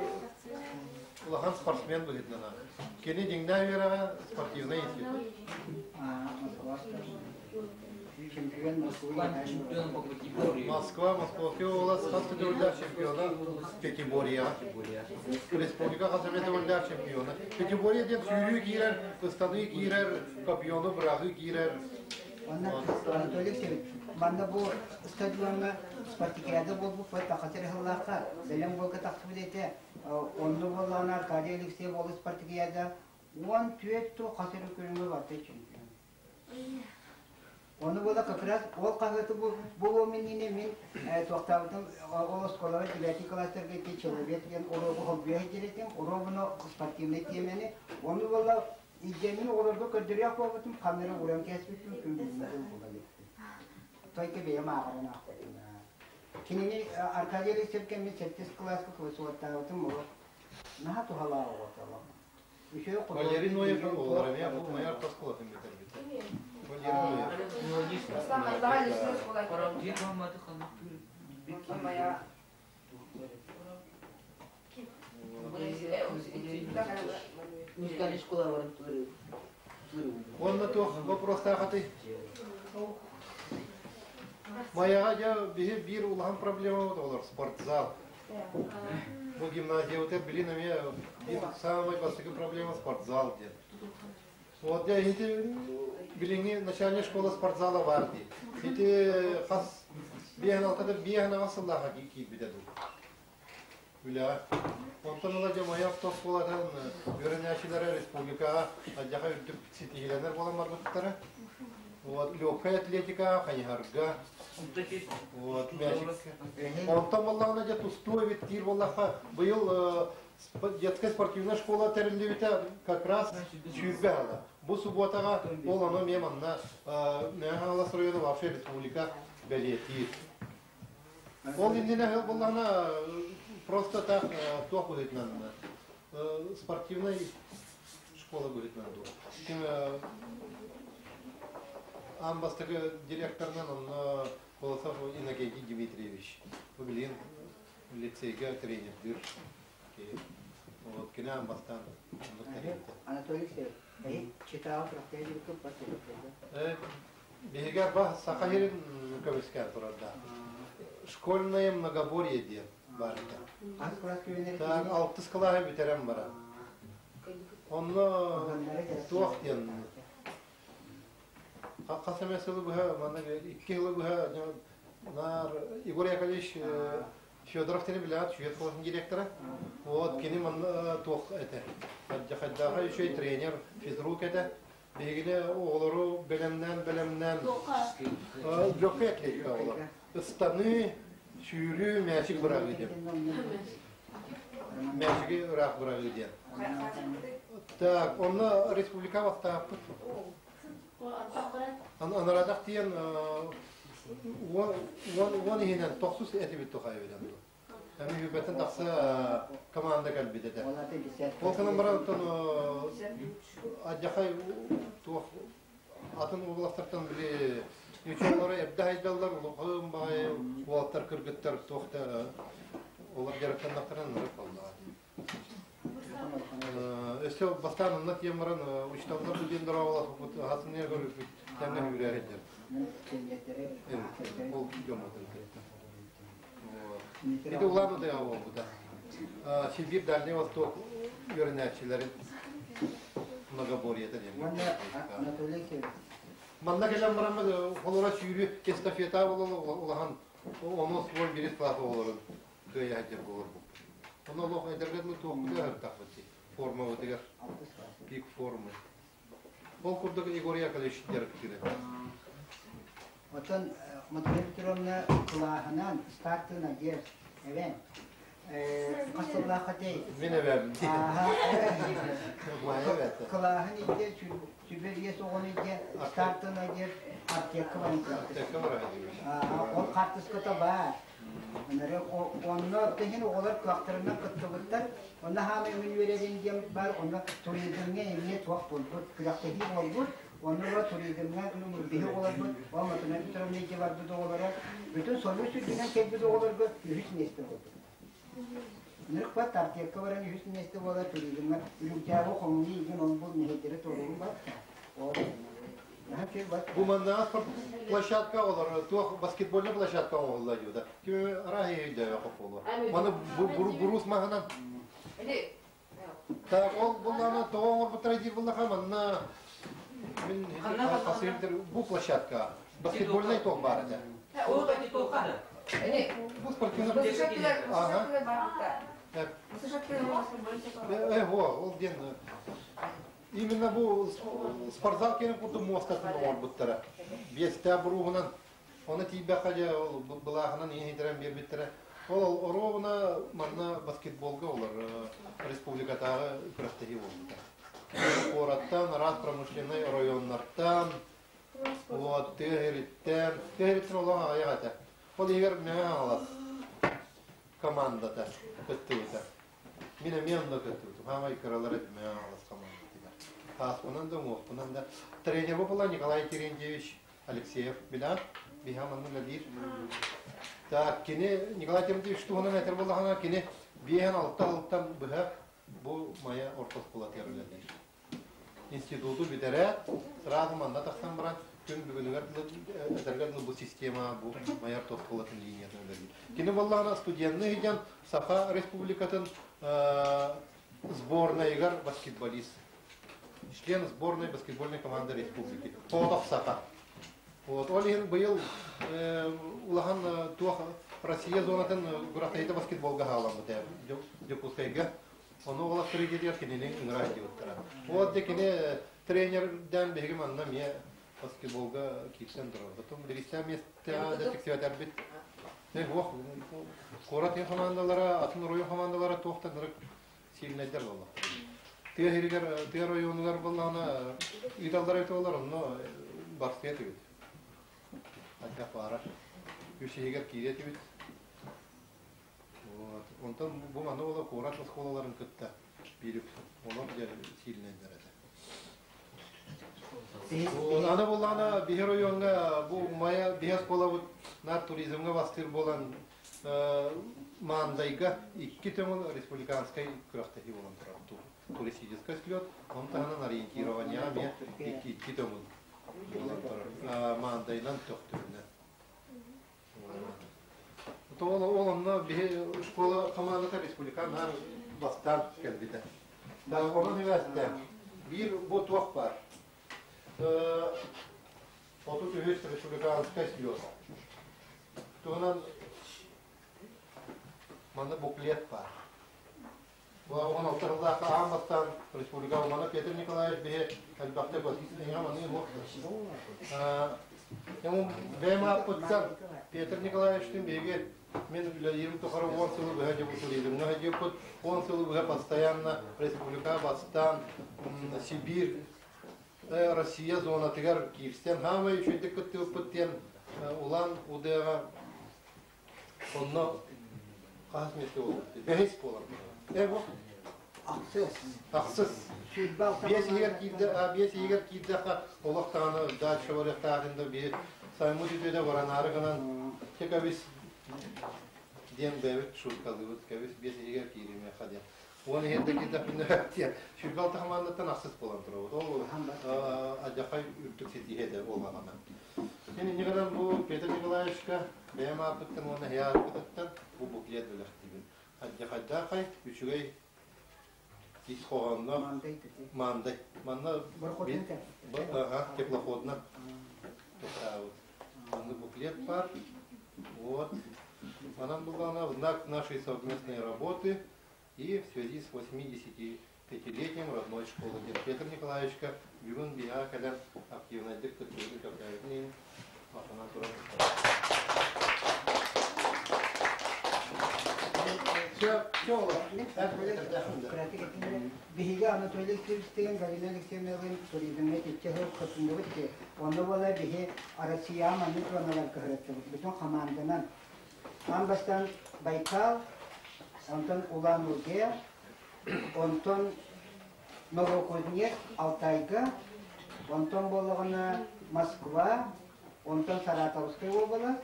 улахан спортсмен быһыытынан Кини дьиҥнээх үөрэҕэ спортивнай институт. Москва, Московская область хас төгүллээх чемпиона Пятиборьеҕа. Республика хас эмэ төгүллээх чемпиона. Пятиборье диэн сүүрүү киирэр, ыстаныы киирэр, копьену быраҕыы киирэр. Онно Анатолий Алексеевич, манна бу стадиоҥҥа спартакиада буолбуппут Саха сыллаахха бэлэм буолга тахсыбыт этэ. Онно буоллаҕына Аркадий Алексеев ол спартакиада 14 ту хас эрэ көрүҥэ барда чемпион. Ону буола как раз ол хаһыаты бу буолуом иннинэ мин туохтаабытым ол оскуолаҕа девятый класстарга ити человек диэн уруогу холбуйа сылдьар этим, уруогуну спортивнай тиэмэни. Ону буола илдьэммин оҕолорго көрдөрүөх буолбутум, ханна эрэ ууран кээспиппин күн бүгүҥҥэ дылы була иликпин. Только бэйэм ааҕарын аахпытым. Кинини Аркадий Алексеев кэммин сэттис кылааска суоттаабытым ол наһаа туһалаах оҕото. Валерий Ноев оҕолор эмиэ бу майор оскуолатын бүтэрбитэ. Валерий Ноев. Музыкальная школа баран Уонна туох вопростаахатый? Майаҕа дьэ биһи биир улахан проблемабыт олор спортзал. Бу гимназиябытыгар билин эмиэ биир саамай бастакы проблема спортзал диэн. Вот дьэ ити билиҥҥи начальная школа спортзала баар дии. Ити хас биэһин алтата биэһин аҕыс сыллааха киирбитэ дуу. Үлэҕэ. Онтон ыла дьэ Майа оскуолатын үөрэнээччилэрэ республикаҕа алдьархай үрдүк ситиһиилэнэр буолан барбыттара. Вот легкая атлетика, хайыһарга, вот мячик. Онтон буоллаҕына дьэ тустуу эбит диир буоллахха, быйыл детская спортивная школа тэриллибитэ как раз 20 сыла. Бу субботаҕа ол ону эмиэ манна Мэҥэ Хаҥалас района вообще республика бэлиэтиир. Ол иннинэ сыл буоллаҕына просто так туох быһыытынан спортивнай школа быһыытынан дуо. Ким аан бастакы директорынан онно Колосов Иннокентий Дмитриевич. Бу билигин лицейгэ тренердүүр. Вот кини аан бастаан оннук тэрийбитэ. Анатолий Алексеевич, эһи Читаҕа күрэхтэһэ диэбиккин бас Биһиги арба Саха сирин көмүскээн турарда. Школьное многоборье диэн баар этэ. Хас кылаас күөнэр Так, алтыс кылааһы бүтэрэн баран. Онно туох диэн хас эмэ сылы быһа, манна икки сылы быһа наар Егор Яковлевич Федоров диэни билэҕит, Швед школатын директора. Вот кини манна туох этэ. Хайдааха үчүгэй тренер, физрук этэ. Биһигини оҕолору бэлэмнээн-бэлэмнээн легкая атлетика оҕолор. Ыстаныы, сүүрүү, мээчик быраҕыы диэн. Мээчиги ыраах быраҕыы диэн. Так, онно республика бастааппыт. Анарадах диэн 10 иһинэн тохсус этибит тухайбыдан дуу. Эми үбэтин тахса команда кэлбит этэ. Ол гынан баран оттон адьахай туох атын областартан били учуоннары эрдэ хайдаллар улахан баҕайы уолаттар кыргыттар туох да олор дьарыктаннахтарына ынырык буоллаҕа. Өссө бастаан онно тиийэн баран учууталлар бу диэн дорооболоспут хасыныйа көрүппүт тэҥҥэ үүрээр сылдьар. Ол дьоммутун кытта. Ити Улан Удэҕэ буолбута. Сибиир Дальний Восток үөрэнээччилэрин многоборьета диэн. Анатолий Алексеевич. Манна кэлэн баран холоро сүүрү эстафета улахан онус уон бирис класс оҕолорун кыайа сылдьар буоларбыт. Ону олох эдэргэ дылы туохпутугар аһыртахпыт дии. Формабытыгар. Пик формы. Ол курдук Егор Яковлевич дьарыктыыр этэ. Оттон Матвей Петровна кылааһынан стартын агер эбэн хас сыллаах этэй? Мин эбэм. Кылааһын илдьэ сүбэ биэс оҕону илдьэ стартын агер аптека баран Аптека баран Ол хаартыската баар. Онно киһин оҕолор кыахтарынан кыттыбыттар. Онно хаамай мин үөрэрин диэн бар, онно туризмҥа эмиэ туох буолбут, күрэхтэһии буолбут. Онно ыла туризмҥа биһи оҕолорбут, ол Матвей Петровна илдьэ барбыт оҕолоро, бүтүн Союз үрдүнэн кэлбит оҕолорго үһүс миэстэ буолбут. Нырыкпат Артекка баран үһүс миэстэ буолар туризмҥа үрүҥтээҕи хомунуу игин ол бу мэһэйдэри туоруурун бар. Ол Бу маннаҕа площадка олор туох баскетбольная площадка оҥоһулла дьууда. Ким арааһы өйдөөх буолуо. Маны буруус маһынан. Так, ол буллаана тоҕо оҥорбуттара диир буллаха манна Мин бу площадка баскетбольный ток бар этэ. Ол эти тоқаны. Бу спортивный. Ага. Э, ол диэн именно бу спортзал кэрин курдук муостатын оҥорбуттара. Биэстээ буруһунан оны тиийбэххэ дьэ ол былааһынан иһитирэн биэрбиттэрэ. Ол оруобуна манна баскетболга олор республикатааҕы күрэхтэһии буолбута. Куораттан, араас промышленнай оройуоннартан, вот, тыа иһириттэн, тыа иһириттэн олох аҕыйах этэ. Ол иһигэр Мэҥэ Хаҥалас командата кыттыбыта. Мин эмиэ онно кыттыбытым. Хаамай кыралар этим Мэҥэ Хаҥалас командатыгар. Тааспынан да, уҥуохпунан да. Тренер была Николай Терентьевич Алексеев билэҕит? Биһиэхэ манна үлэлиир. Так, кини Николай Терентьевич туһунан этэр буоллаҕына, кини биэһэн алта сылтан быһа бу Майа орто оскуолатыгар үлэлиир. Институту бүтэрээт, сразу манна тахсан баран, күн бүгүнүгэр этэргэ дылы бу система бу Майа орто оскуолатын линиятын үлэлиир. Кини буоллаҕына студенный сылдьан Саха Республикатын сборнайыгар баскетболист. Член сборной баскетбольной команды республики. Тоотох Саха. Вот. Ол иһин быйыл улахан туох Россия зонатын күрэхтэһиитэ баскетболга хаалламмыт Дьокуускайга. Ону ол авторитетигэр кинини ыҥыра сылдьыбыттара. Вот де кини тренердэн биһиги манна эмиэ баскетболга киирсэн турар. Потом биристээн миэстэҕэ да тиксибэтэрбит. Туох куорат хамаандалара, атын оройуон хамаандалара туохтан ырык сильнайдар буолла. Тыа сиригэр, тыа оройуонугар буоллаҕына ыыталлар эбит буоллар, онно барсыа этибит. Хайдах баара. Үс иһигэр киириэ этибит. Вот. Онтон бу манна буола куорат оскуолаларын кытта биир олох дьэ сильнайдар этэ. Аны буоллаҕына биһи оройуоҥҥа бу Майа биһи оскуолабыт наар туризмҥа бастыыр буолан Маандайга икки төҥүл республиканскай күрэхтэһии буолан турар. Туристическай слет, ону таһынан ориентированияҕа эмиэ икки төҥүл буолан турар. Маандайынан Төхтүрүнэн. Ол ол онно биһи школа хамаандата республика наар бастаан кэлбитэ. Онон үөстээн биир бу туох баар. 33 республиканскай слет. Туһунан манна буклет баар. Бу 16 сыллаахха аан бастаан республика манна Петр Николаевич биһи элбэхтик маныы Бэйэм ааппыттан Петр Николаевичтыын биһиги мин үлэлиирим тухары 10 сылы быһа дьэ туризмҥа сылдьыппыт, 10 сылы быһа постоянно республика бастаан Сибиир Россия зонатыгар киирсэн хаамай үчүгэйдик кыттыбыппыт диэн Улан Удэҕа онно хас миэстэ буолбут? Бэһис буолар. Э бу Ахсыс. Ахсыс. Биэс иһигэр киирдэ, биэс иһигэр киирдэххэ олох даҕаны дальше барыахтаахын да биһи сайммыт үтүөтэ баранаары гынан кэбис диэн бэйэбит шуткалыыбыт кэбис биэс иһигэр кииримиэхэ диэн. Уон иһин да киирдэхпинэ 26 хамаандаттан ахсыс буолан турабыт. Ол адьахай үрдүк ситиһиэ этэ буоллаҕына. Мин инньэ гынан бу Петр Николаевичка бэйэм ааппыттан уонна эһи ааппытыттан бу буклет бэлэхтиибин. Адьахайдаахай үчүгэй ис хоһоонноох мандай. Манна теплоходно тохтаабыт. Манна буклет бар. Вот. Манан буллаҕына в знак нашей совместной работы и в связи с 85-летием родной школы диэн Петр Николаевичка бүгүн биһиэхэ кэлэн активнайдык кыттыыны көхтөөбүтүн иһин махтанан туран Биһиги Анатолий Алексеевичтыын Галина Алексеевналыын туризмҥа итиччэ сыл кытынныбыт дии. Онно буола биһи Россияҕа маннык зоналарга сырыттыбыт. Бүтүн хамаанданан. Аан бастаан Байкал, онтон Улан-Удэ, онтон Новокузнецк, Алтайга, онтон буоллаҕына Москва, онтон Саратовскай уобалас,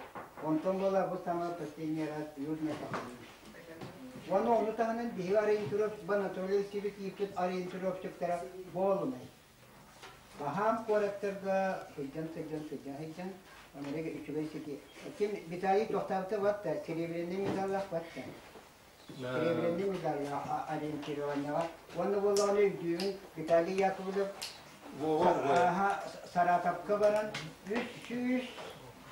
онтон буола бу самый последний раз Южная Сахалин. Уонна ону таһынан биһиги ориентировщик Анатолий Алексеевич ииппит ориентировщиктара буолунай. Баһаам куораттарга сылдьан сылдьан сылдьан сылдьан онорыг үчүгэй сити. Ким Виталий тохтообута батта, серебряный медаллаах батта. Серебряный медаллаах ориентированияҕа. Уонна буоллаҕына өйдүүбүн Виталий Яковлев Саратовка баран 300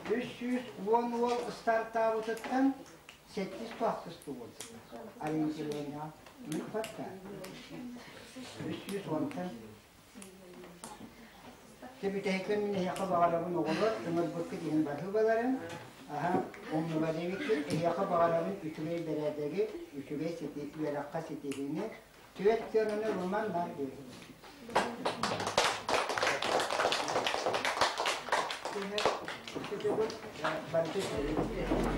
310 уол стартаабытыттан 7 туохтус тугул ориентирование факта 310-тан. Бүтэһикпин мин эһиэхэ баҕарабын, оҕолор, ыҥырбыккыт иһин баһыыбаларын, аха, умнуба диэбиккит, эһиэхэ баҕарабын үчүгэй бэрээдэги, үчүгэй үөрэххэ ситиһиини, түөрт сыананы ылыман наар диэбит. Барыта.